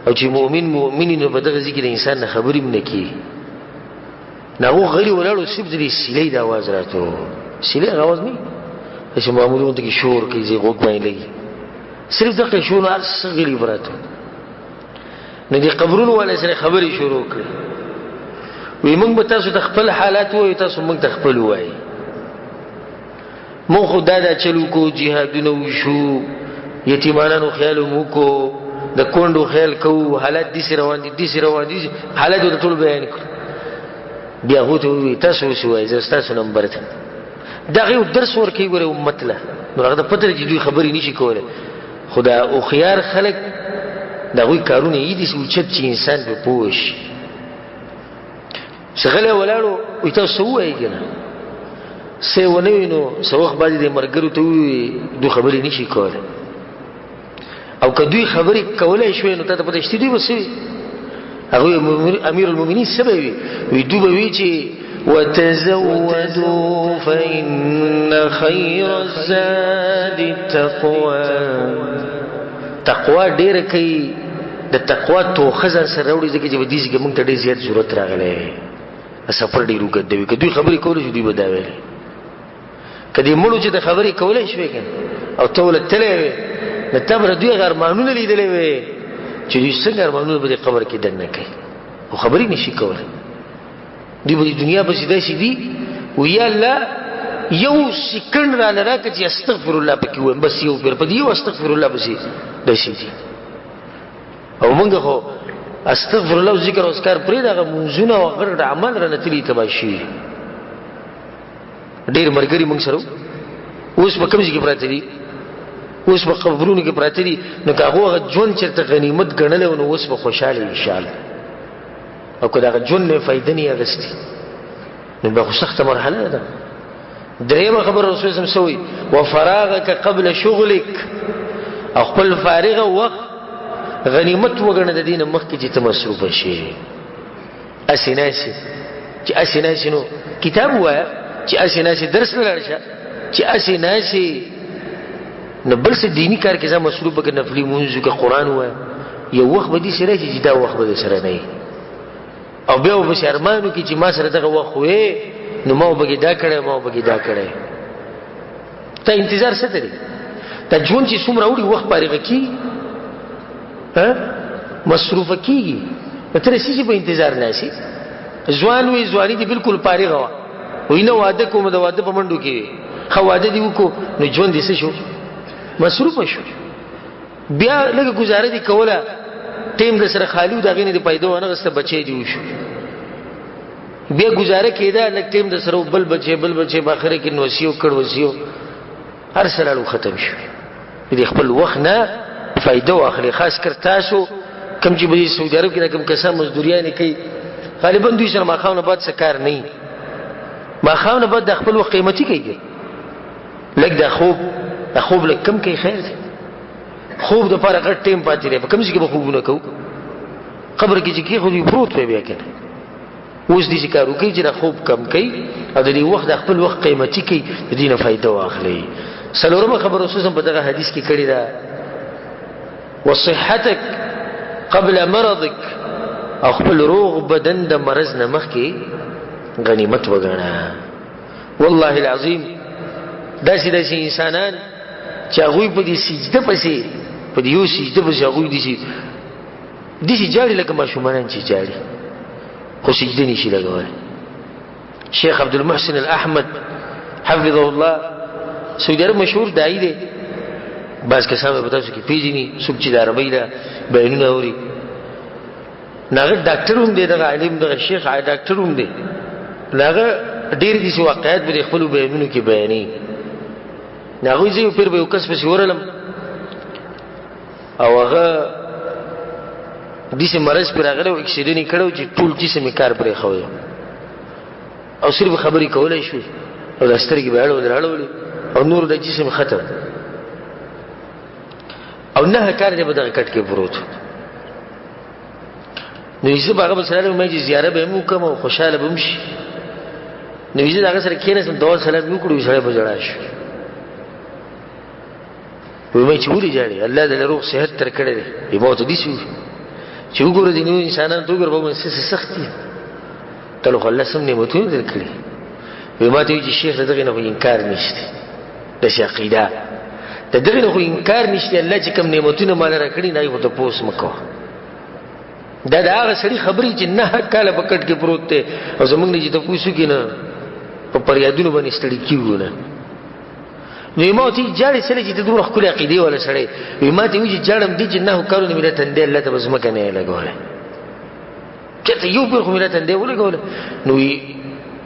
او چې مؤمن مؤمن نو په دغه ځای کې د انسان نه خبرې هم نه کېږي. نو هغو غلي ولاړو، صرف د دې سیلۍ د اواز راتلو. سیلۍ هغه اواز نه چې معمولي غونډه کې شور کوي، ځای غوږ باندې لګي، صرف دغه شور، هر څه غلي پراته. نو د قبرونو والے سره خبرې شروع کړې، وی موږ به تاسو ته خپل حالات ووایو، تاسو موږ ته خپل ووایئ. موږ خو دا دا چل وکړو، جهادونه وشو، یتیمانانو خیال مو وکړو، د کونډو خیال کوو، حالات داسې روان دي، داسې روان دي، حالات ورته ټول بیان کړو. بیا هغو ته ووایي تاسو اوس ووایئ، زه ستاسو نمبر دی. دغه یو درس ورکوي ګورې امت له، نو هغه ته پته ده چې دوی خبرې نه شي کولی، خو دا هوښیار خلک د هغوی کارونه یې داسې اوچت چې انسان پرې پوه شي. چې غلی ولاړو، وایي تاسو څه ووایئ که نه؟ څه یې ونه وي، نو څه وخت بعد یې د ملګرو ته ووایي دوی خبرې نه شي کولی، او که دوی خبرې کولی شوې نو تا ته پته شته دوی به څه وي؟ هغوی امیر المؤمنین څه به وي؟ وایي دوی به وي چې وتزودوا فإن خير الزاد التقوى. تقوا ډېره کوي، د تقوا توښه ځان سره راوړي، ځکه چې په دې ځای کې موږ ته ډېر زیات ضرورت راغلی، سفر ډېر اوږد دی. که دوی خبرې کولی شي دوی به دا ویلې، که دې مړو چې د خبرې کولی شوې که نه او ته ورله تللی وې، نو تا به د دوی هغه ارمانونه لیدلی وې چې دوی څنګه ارمانونه په دې قبر کې دننه کوي، خو خبرې نه شي کولی. دوی به د دنیا پسې داسې دي، وایي یا الله یو سیکنډ راله راکړه چې استغفر الله پکې ووایم، بس یو پیر په دې یو استغفر الله پسې داسې دي. او موږ خو استغفر الله ذکر او اذکار پرېږده، هغه لمونځونه او هغه غټ اعمال رانه تللي تباه شوي. ډېر ملګري موږ سره اوس په کوم ځای کې پراته دي، اوس په قبرونو کې پراته دي. نو که هغو هغه ژوند چېرته غنیمت ګڼلی و، نو اوس به خوشحاله وي انشاءالله. او که د هغه ژوند نه فایده نه اخیستې، نو بیا خو سخته مرحله ده. درېیمه خبره رسول الله څه وایي؟ وفراغک قبل شغلک، او خپل فارغه وخت غنیمت وګڼه د دې نه مخکې چې ته مصروفه شې. هسې ناسې چې هسې ناسې نو کتاب ووایه، چې هسې ناسې درس ته لاړ شه، چې هسې ناسې نو بل څه دیني کار کې ځان مصروف کړه، نفلي لمونځ وکړه، قرآن ووایه. یو وخت به داسې راشي چې دا وخت به در سره نه وي، او بیا به پسې ارمان وکړي چې ما سره دغه وخت وی، نو ما به پکې دا کړی، ما به پکې دا کړی. تا انتظار څه ته دی؟ دا ژوند چې څومره وړي وخت فارغه کېږي، مصروفه کېږي، نو ته څه شي په انتظار ناست یې؟ ځوان وي، ځواني دې بالکل فارغه وه، وایي نه واده کوم، د واده په منډو کې وي، ښه واده دې وکړو، نو ژوند دې څه شو؟ مصروفه شو. بیا لږه ګزاره دې کوله، ټیم د سره خالي و، د هغې نه دې پیدا ونه غسته، بچی دې وشو. بیا ګزاره کېده، لږ ټیم د سره بل بچی، بل بچی، په اخره کې نوسیو کړ وسیو، هر څه لاړو ختم شو. دې خپل وخت نه فایده واخلي. خاص کر تاسو کوم چې په دې سعودي عرب کې دا کوم کسان مزدوریانې کوي، غالبا دوی سره ماښام نه بعد څه کار نه وي. ماښام نه بعد د خپل وخت قیمتي کوي، لږ د خوب، د خوب لږ کم کوي، خیر دی. خوب دپاره غټ ټیم پاتې دی، په کوم ځای کې به خوبونه کوو؟ قبر کې چې کېښودو وي پروت وي بیا که نه. اوس دې چې کار وکړي چې د خوب کم کوي او د دې وخت د خپل وخت قیمتي کوي، د دې نه فایده واخلي. څلورمه خبره خصوصا په دغه حدیث کې کړې ده، وصحتک قبل مرضک، او خپل روغ بدن د مرض نه مخکې غنیمت وګڼه. والله العظیم داسې داسې انسانان چې هغوی په دې سجده پسې، په دې یو سجده پسې هغوی داسې داسې جاړي لکه ماشومانان چې جاړي. خو سجده نشي لګولی. شیخ عبدالمحسن الاحمد حفظه الله، سعودي عرب مشهور داعي دی، بعض کسان به په تاسو کې پېژني، څوک چې د عربۍ دا بیانونه اوري. نو هغه ډاکټر هم دی، دغه عالم، دغه شیخ ډاکټر هم دی. نو هغه ډېر داسې واقعات به د خپلو بیانونو کې بیانوي. نو هغوی زه یو پیر به یو کس پسې ورغلم او هغه داسې مرض پرې راغلی و، اکسیډنټ یې کړی و چې ټول جسم یې کار پرېښودی او صرف خبرې کولی شوې او دا سترګې به اړولې راړولې او نور د جسم ختم او 9 کاله دی په دغه کټ کې پروت. نو زه به هغه به سره ما چې زیاره به هم وکړم او خوشحاله به هم شي. نو زه د هغه سره کښېناستم، دعا سلام مې وکړو، سړی په ژړا شو. وایي ما چې ولې ژاړې؟ الله دې له روغ صحت درکړی دی. وایي ما ورته داسې وویل چې وګوره دې نورو انسانانو ته وګوره، به څه څه سخت دي، ته خو الله سم نعمتونه درکړي. وایي ما ته وایي چې شیخ د دغې نه خو انکار نشته، داسې عقیده د دغې نه خو انکار نشته، الله چې کوم نعمتونه ماله راکړي نه یې خو تپوس مه کوه. دا د هغه سړي خبرې چې 9 کاله په کټ کې پروت دی او زموږ نه چې تپوس وکړي نه په پریادونو باندې ستړي کېږو نه. نو ما ورته ویل ژاړې څه چې ته دومره ښکلې عقیدې والا سړی؟ وایي ما ته ویل چې ژاړم دي چې 9 کالونه مې دا تندی الله ته په ځمکه نه یې لګولی، چېرته یو پیر خو مې دا تندی ولګولی. نو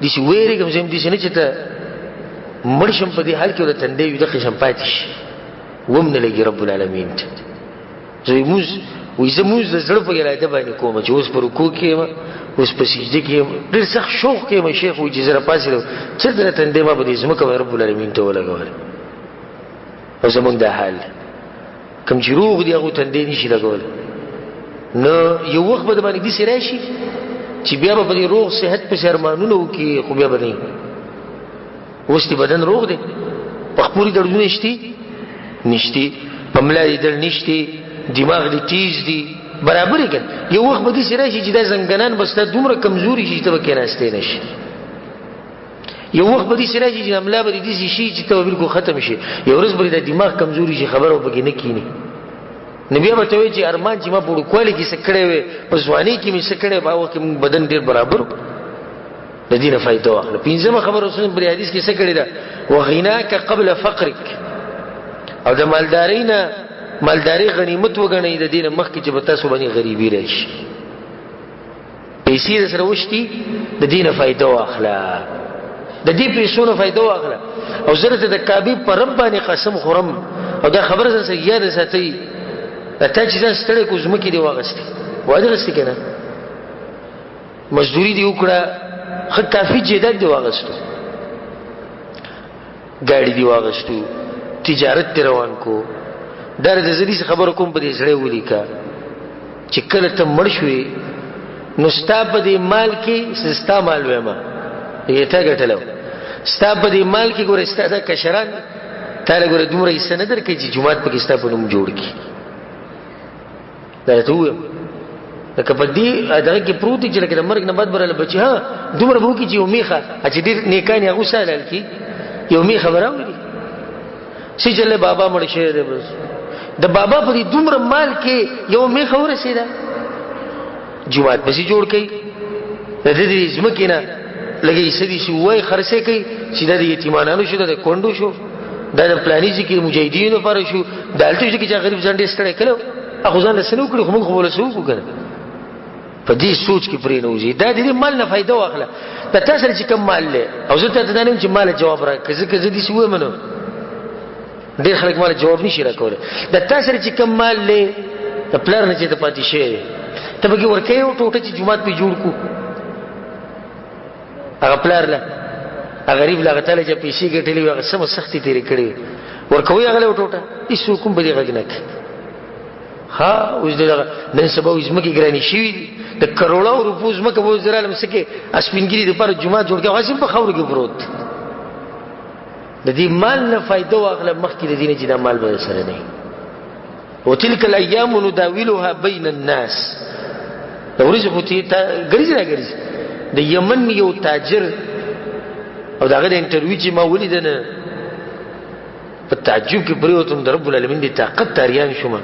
داسې وېرېږم زه هم داسې نه چې ته مړ شم په دې حال کې به د تندی وي دغه شم پاتې شي وم نه لګي رب العالمین ته. زه لمونځ وایي زه لمونځ د زړه په اراده باندې کوم چې اوس په رکوع کې یم، اوس په سجده کې یم، ډېر سخت شوق کې یم. شیخ وایي چې زه راپاڅېدم چېرته د تندی ما په دې ځمکه باندې رب العالمین ته ولګولی. او زموږ دا حال دی، کوم چې روغ دي هغو تندی نشي لګولی. نو یو وخت به د باندې داسې راشي چې بیا به په دې روغ صحت پسې ارمانونه وکړي، خو بیا به نه. اوس دې بدن روغ دی، په خپورې دردونه شتي نشتي، په ملا دې درد نشتي، دماغ دې تیز دی، برابر یې کړ. یو وخت به داسې راشي چې دا زنګنان به ستا دومره کمزوري شي چې ته به کېناستی نه شي. یو وخت به داسې راشي چې دا ملا به دې داسې شي چې ته به بالکل ختم شي. یو ورځ به دې دا دماغ کمزوري شي، خبره به پکې نه کښېني. نو بیا به ته وایې چې ارمان چې ما په وړوکوالي کې څه کړی وی، په ځوانۍ کې مې څه کړی، په هغه وخت کې موږ بدن ډېر برابر و. د دې نه فایده واخله. پنځمه خبره رسول په حدیث کې څه کړې ده؟ وغناک قبل فقرک، او د مالدارۍ نه مالداري غنیمت وګڼئ د دې نه مخکې چې په تاسو باندې غریبي راشي. پیسې در سره وشتي، د دې نه فایده واخله، د دې پیسو نه فایده واخله. او زه درته د کعبې په رب باندې قسم خورم، او دا خبره ځان سره یاده ساتئ، تا چې ځان ستړی کړو ځمکې دې واخیستې، وادي غوستې که نه، مزدوري دې وکړه، ښه کافي جایداد دې واخیستو، ګاډي دې واخیستو، تجارت دې روان کو. دا د زه داسې خبره کوم په دې زړه ولیکه چې کله ته مړ شوې نو ستا په دې مال کې، ستا مال وایم یې تا ګټلی، ستا په دې مال کې ګوره ستا دا کشران تا له ګوره دومره حصه نه درکوي چې جومات پکې ستا په نوم جوړ کړي. دا راته ووایم لکه په دې دغه کې پروت دی چې لکه د مرګ نه بعد به راله بچي، ها دومره به وکړي چې یو میخه چې ډېر نیکان یې هغه وسالل کړي، یو میخه به راولي څه چې له بابا مړ شوی دی، بس د بابا په دې دومره مال کې یو میخه ورسېده، جومات پسې جوړ کړي، د دې ځمکې نه لږه حصه دې شي ووایي خرڅې کوي چې دا د یتیمانانو شو، دا د کونډو شو، دا د پلاني ځای کې مجاهدینو لپاره شو، د هلته ځای کې چې غریب ځان ډېر ستړی کړی هغه ځان له څه نه وکړي، خو موږ خو به له څه وکړو که نه. په دې سوچ کې پرې نه وځي. دا د دې مال نه فایده واخله. دا تا سره چې کوم مال دی، او زه تاته دا نه وایم چې مال جواب راکړه، ځکه زه داسې ووایم نو ډېر خلک مال جواب نه شي راکولی. دا تا سره چې کوم مال دی د پلار نه چې ته پاتې شوی دی، ته پکې ورکوې یو ټوټه چې جومات پرې جوړ کړو، هغه پلار له هغه غریب له هغه تا له چې پیسې ګټلې وي هغه سمه سختې تېرې کړې وي، ورکوي هغه له یو ټوټه، هېڅوک هم په دې غږ نه کوي. ها اوس دغه نن سبا اوس ځمکې ګرانې شوې دي، د کروړاو روپو ځمکه به اوس درالم څه کې سپین ږیري دپاره جومات جوړ کړي، هسې هم په خاورو کې پروت دی. د دې مال نه فایده واخله مخکې د دې نه چې دا مال به درسره نه وي. وتلک الایام نداولها بین الناس، د ورځې خو ګرځي را ګرځي. د یمن یو تاجر او د هغه د انټرویو چې ما ولیده نه په تعجب کې پرېوتم، د رب العالمین د طاقت ته اریان شوم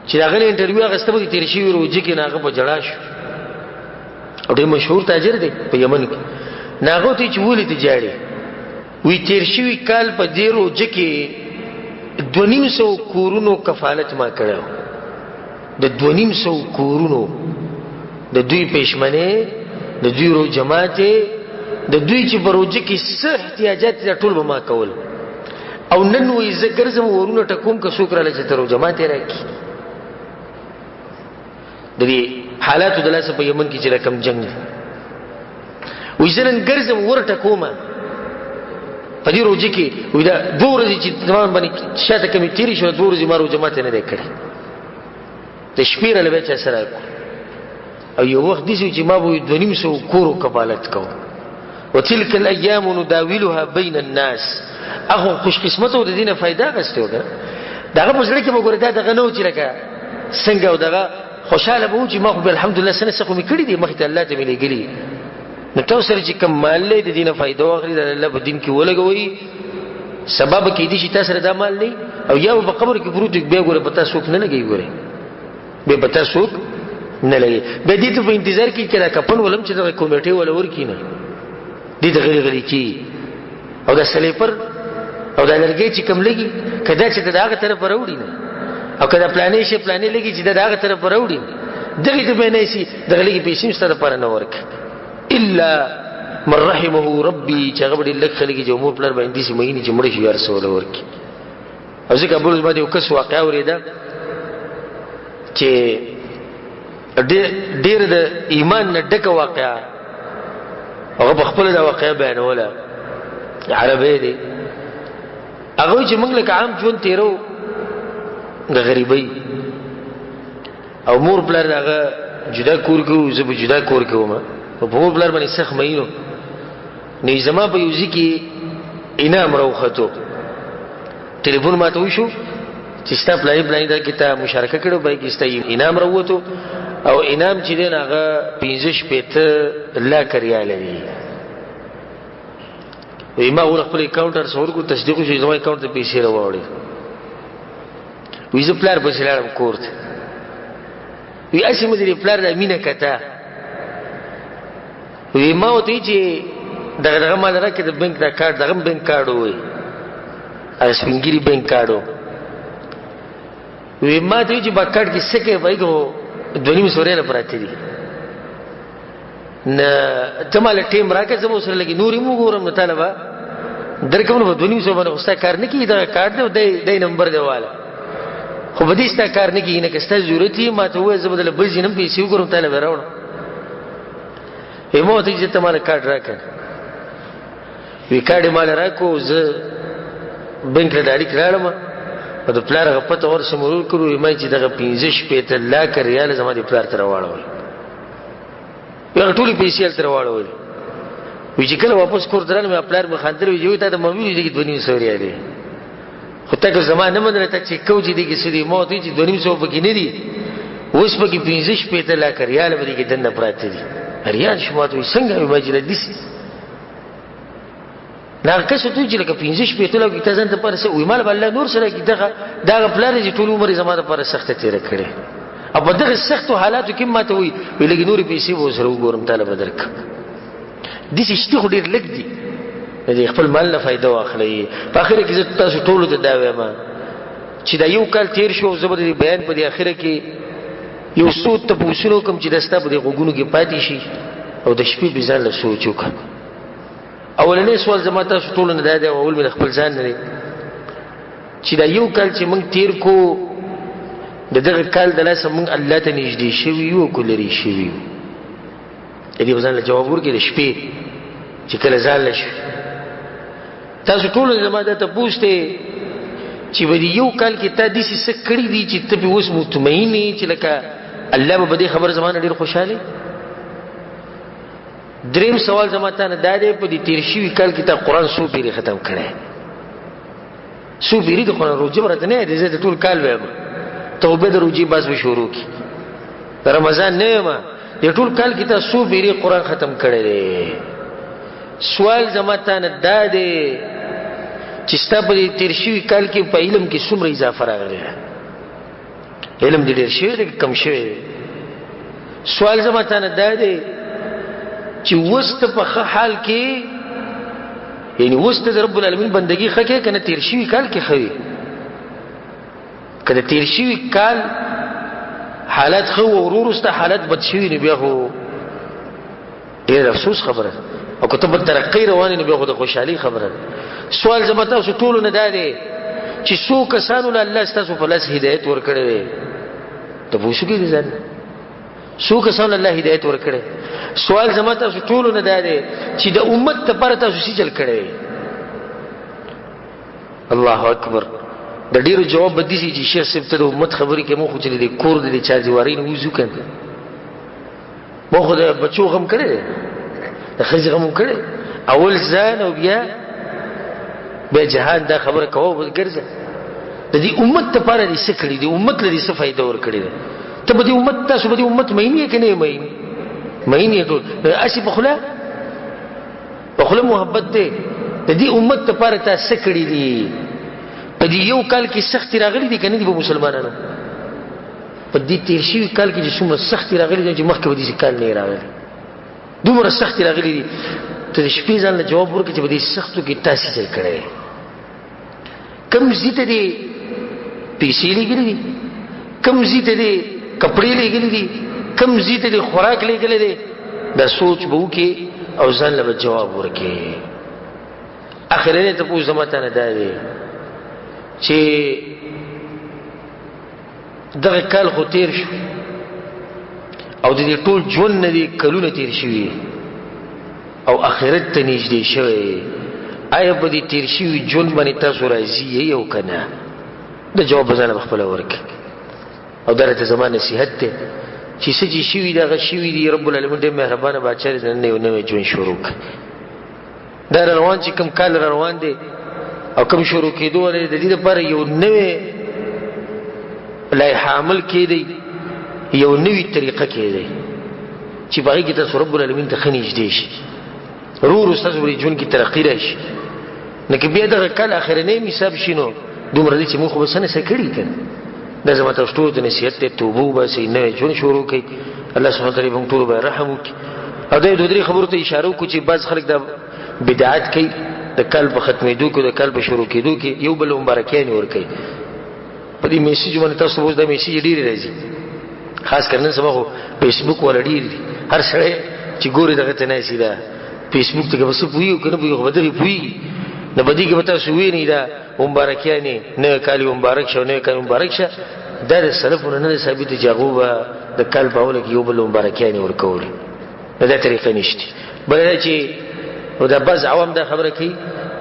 چې د هغه نه انټرویو اخیسته به تېر شوي روژه کې نه هغه په ژړا شو. او ډېر مشهور تاجر دی په یمن کې. نو هغه ته چې ولې ته ژاړې؟ وی تیر شوي کال په دې روژه کې 250 کورونو کفالت ما کړی، د 250 کورونو د دوی پېشمنې، د دوی روژه ماتې، د دوی چې په روژه کې څه احتیاجات دي ټول به ما کول. او نن وایي زه ګرځم ورونه ټکوم که څوک راله چې ته روژه ماتې راکړي. د دې حالاتو د لاسه په یمن کې چې رقم جنګ دی، وایي زه نن ګرځم ور ټکوم په دې روژه کې. وایي دا دوه ورځې چې زما باندې شاته کمې تېرې شوې، دوه ورځې ما روژه ماتې نه دی کړې، د شپې راله بیا چا سره کړو. او یو وخت داسې چې ما به 250 کورو کفالت کوو. وتلك الأيام نداولها بين الناس. هغه خوش قسمته د دې نه فایده اخیستې وه که د هغه په زړه کې به ګوره دا دغه نه و چې لکه څنګه، او دغه خوشحاله به و چې ما خو به الحمدلله څه نه څه خو مې کړي دي، مخې ته الله ته مې لېږلي. نو تاسو سره چې کوم مال دی د دې نه فایده واخلي، د الله په دین کې ولګوئ. سبب کېدای شي تاسو سره دا مال نه او یا په قبر کې پروت بیا ګوره په تاسو څوک نه لګوي، ګوره بیا په تاسو څوک نه لګي. بیا دې ته په انتظار کې چې دا کفن ولم چې دغه کمیټې ولا ورکړي نه، دې ته غلي غلي کېږي. او دا سلیپر او دا لرګی چې کوم لګي، که دا چې د هغه طرف راوړي نه، او که دا پلانې شی پلانې لګي چې د هغه طرف راوړي، دغې ته به نه شي، دغه لږې پیسې هم ستا دپاره نه ورکړي. الا من رحمه ربي، چې هغه به ډېر لږ خلک چې مور پلار باندې داسې مئینې چې مړه شي هر څه وله ورکړي. او ځکه بل ورځ ما د یو کس واقعه اورېده چې ډېر د ایمان نه ډکه واقعه، هغه په خپله دا واقعه بیانوله، عربی دی. هغه وایي چې موږ لکه عام ژوند تېرو د غریبۍ، او مور پلار د هغه جدا کور کې وو، زه په جدا کور کې وم، او په مور پلار باندې سخت مئین وم. نو یې زما په یو ځای کې انعام راوختو، ټلیفون ماته وشو چې ستا پلاني پلاني دا کې تا مشارکه کړې وه، کې ستا انعام راووتو، او انعام چې دی نو هغه 65 لاکه ریاله دی. وایي ما ور خپل اکاونټ هر څه ورکړو، تصدیق وشو، زما اکاونټ ته پیسې راواوړې. وایي زه پلار پسې لاړم کور ته، وایي هسې مې د دې پلار دا مینه کته. وایي ما ورته وایي چې دغه دغه مال راکړه د بانک دا کارت، دغه هم بانک کارت ووایي، هغه سپین ږیري بانک کارت و. وایي ما ته وایي چې با کارت کې څه کوې؟ وایي خو 250 ریاله پراته دي، نه ته ماله ټیم راکړه، زه به ورسره لږې نورې هم وګورم، نو تا له به درکړم. نو په 250 باندې خو ستا کار نه کېږي، دغه کارت دی او دی نمبر دی واله، خو په دې ستا کار نه کېږي، نه که ستا ضرورت وي ما ته ووایه، زه به درله بل ځای نه هم پیسې وګورم، تا له به راوړم. وایي ما ورته وایي چې ته ماله کارت راکړه. وایي کارت یې ماله راکړو، زه بانک له ډایرکټ لاړم او د پلار هغه پته ورسم ورور کړو. وایي ما چې دغه 65 لاکه ریاله زما د پلار ته راواړول، هغه ټولې پیسې هلته راواړولې. وایي چې کله واپس کور ته راغلم، پلار مې خندل، وایي چې تا ته ما ویلي چې 250 ریالې، خو تا که زما نه منله، تا چې کو چې دې کې څه دي؟ ما ورته ویل چې 250 پکې نه دي، اوس پکې 65 لاکه ریاله په دې کې دننه پراته دي. ریال شو، ما ته وایي څنګه؟ وایي ما چې داسې نه هغه کس ورته وایي چې لکه 65 لاکه تا ځان دپاره څه؟ وایي ما له به الله نور څه راکړي، دغه پلار دی چې ټول عمر یې زما دپاره سخته تېره کړې، او په دغه سختو حالاتو کې ما ته وایي، وایي لږې نورې پیسې به ورسره وګورم، تا له به درکړم. داسې شته خو ډېر لږ دي، د دې خپل مال نه فایده واخلئ. په اخره کې زه تاسو ټولو ته دا وایم چې دا یو کال تېر شو، زه به د دې بیان په دې اخره کې یو څو تپوسونه وکړم چې دا ستا په دې غوږونو کې پاتې شي او د شپې په ځان له سوچ وکړم. اولنی سوال زما تاسو ټولو نه دا دی، او اول مې د خپل ځان نه دی، چې دا یو کال چې موږ تېر کړو، د دغه کال د لاسه موږ الله ته نږدې شوي یو که لرې شوي یو؟ د دې به ځان له جواب ورکړي د شپې چې کله ځان له شي. تاسو ټولو زما دا تپوس دی چې په دې یو کال کې تا داسې څه کړي دي چې ته پرې اوس مطمئن یې چې لکه الله به په دې خبره زما نه ډېر خوشحاله؟ دریم سوال زما تا نه دا دی، په دې تېر شوي کال کې تا قرآن څو پېرې ختم کړی؟ څو پېرې د قرآن روژه به راته نه یادې، زه د ټول کال وایم، توبه د روژې باز به شروع کړي، د رمضان نه وایم، د ټول کال کې تا څو پېرې قرآن ختم کړی دی؟ سوال زما تا نه دا دی چې ستا په دې تېر شوي کال کې په علم کې څومره اضافه راغلې ده؟ علم دې ډېر شوی دی که کم شوی دی؟ سوال زما تا نه دا دی چې اوس ته په ښه حال کې، یعنی اوس ته د رب العالمین بندګي ښه کوې که نه تېر شوي کال کې ښه وي؟ که د تېر شوي کال حالت ښه و، ورو وروسته حالت بد شوي، نو بیا خو ډېر افسوس خبره ده، او که ته په ترقۍ روان یې، نو بیا خو د خوشحالۍ خبره ده. سوال زما تاسو ټولو نه دا دی چې څو کسانو له الله ستاسو په لاس هدایت ورکړی دی؟ تپوس وکړئ د ځان، څو کسانو له الله هدایت ورکړی؟ سوال زما تاسو ټولو نه دا دی چې د امت لپاره تاسو څه چل کړی؟ الله اکبر. د ډیرو جواب به داسې چې شیخ صاحب ته د امت خبرې کوي، موږ خو چې د کور د چار دیوارۍ نه وځو که نه، موږ خو د بچو غم کړی دی، د ښځې غم هم کړی، اول ځان او بیا جهان. دا خبره کوه به ګرځه. د دې امت لپاره دې څه کړي دي؟ امت له دې څه فایده ورکړې ده؟ ته به دې امت، تاسو به دې امت مین یې که نه یې مین؟ مین یې ټول. هسې په خوله په خوله محبت دی. د دې امت لپاره تا څه کړي دي؟ په دې یو کال کې سختې راغلي دي که نه دي په مسلمانانو؟ په دې تېر شوي کال کې چې څومره سختې راغلي دي، چې مخکې به داسې کال نه راغلي، دومره سختې راغلي دي. ته د شپې ځان له جواب ورکړه چې په دې سختو کې تاسې څه کړی؟ کوم ځای ته دې پیسې لېږلي دي؟ کوم ځای ته دې کپړې لېږلي دي؟ کوم ځای ته دې خوراک لېږلی دی؟ دا سوچ به وکړې او ځان له به جواب ورکړې. اخرنی تپوس زما تا نه دا دی چې دغه کال خو تیر شو او د دې ټول ژوند نه دي کلونه تیر شوي او آخرت ته نږدې شوی، آیا په دې تیر شوي ژوند باندې تاسو راضي یئ او که نه؟ د جواب به ځانه په خپله ورکړئ. او دا راته زما نصیحت دی چې څه چې شوي دي هغه شوي دي. رب العالمین ډېر مهربانه باچا دی، نن یو نوی ژوند شروع کړي. دا روان چې کوم کال روان دی او کوم شروع کېدو دی، د دې لپاره یو نوی لایحه عمل کېدی، یو نوی طریقه کېدی چې په هغې کې تاسو رب العالمین ته ښه نږدې شي، ورو ورو ستاسو په ژوند کې ترقي راشي. نو که بیا دغه کال اخرنی حساب شي، نو دومره دی چې موږ خو به څه نه څه کړي که نه. دا زما تاسو ټولو ته نصیحت دی، توبه وباسئ، نوی ژوند شروع کړئ. الله سبحانه وتعالی موږ ټولو باندې رحم وکړي. او دا دوه درې خبرو ته اشاره وکړو چې بعض خلک دا بدعت کوي، د کال په ختمېدو کې، د کال په شروع کېدو کې یو بل مبارکیانې ورکوي. په دې میسج باندې تاسو اوس دا میسج ډېرې راځي، خاص کر نن سبا خو فیسبوک والا ډېر دي، هر سړی چې ګوري دغه ته ناست دا فیسبوک ته که به څه پوهېږي او که نه پوهېږي، خو به دغې پوهېږي. نو په دې کې به تاسو وینئ دا مبارکیانې، نوی کال یې مبارک شه، نوی کال مبارک شه. دا د سلفو نه نه دی ثابت چې هغو به د کال په اوله کې یو بل مبارکیانې ورکولې، نو دا طریقه نشته. بله دا چې دا بعض عوام دا خبره کوي،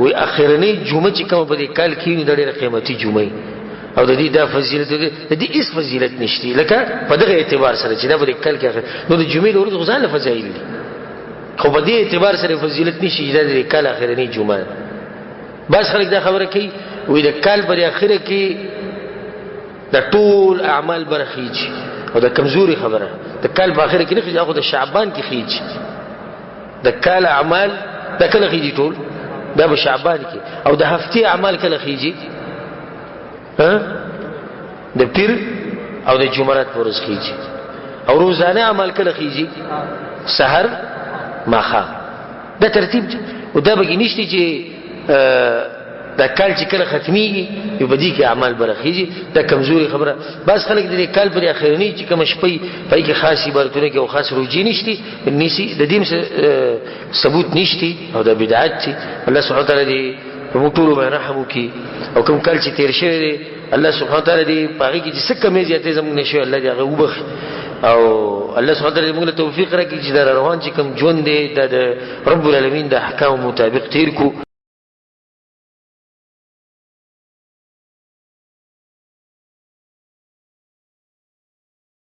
وایي اخرنۍ جمعه چې کومه په دې کال کې وي، نو دا ډېره قیمتي جمعه وي او د دې دا فضیلت دی، د دې هېڅ فضیلت نشته. لکه په دغه اعتبار سره چې دا په دې کال کې اخر، نو د جمعې د ورځې خو ځان له فضایل دي، خو په دې اعتبار سره فضیلت نشي چې دا د دې کال اخرنۍ جمعه ده. بعض خلک دا خبره کوي، وایي د کال په دې اخره کې د ټول اعمال بره خیږي، او د کمزوري خبره، د کال په اخره کې نه خیږي، هغه د شعبان کې خیږي. د کال اعمال دا کله خیږي ټول؟ دا په شعبان کې. او د هفتې اعمال کله خیږي؟ د پیر او د جمعرات په ورځ خیږي. او روزانه اعمال کله خیږي؟ سحر ماښام. دا ترتیب دی. او دا به کې نشته چې دا کال چې کله ختمېږي نو په دې کې اعمال به راخېږي. دا کمزوري خبره. بعض خلک د دې کال پر اخرنۍ چې کومه شپه وي، په هغې کې خاص عبادتونه کوي او خاص روژې نشته، نیسي، د دې هم ثبوت نشته او دا بدعت دی. الله سبحانه وتعالی دې په موږ ټولو باندې رحم وکړي. او کوم کال چې تېر شوی دی، الله سبحانه وتعالی دې په هغې کې چې څه کمې زیاتې زموږ نه شوی، الله دې هغه وبخښي. او الله سبحانه وتعالی دې موږ له توفیق راکړي چې دا روان چې کوم ژوند دی، دا د رب العالمین د احکامو مطابق تېر کړو.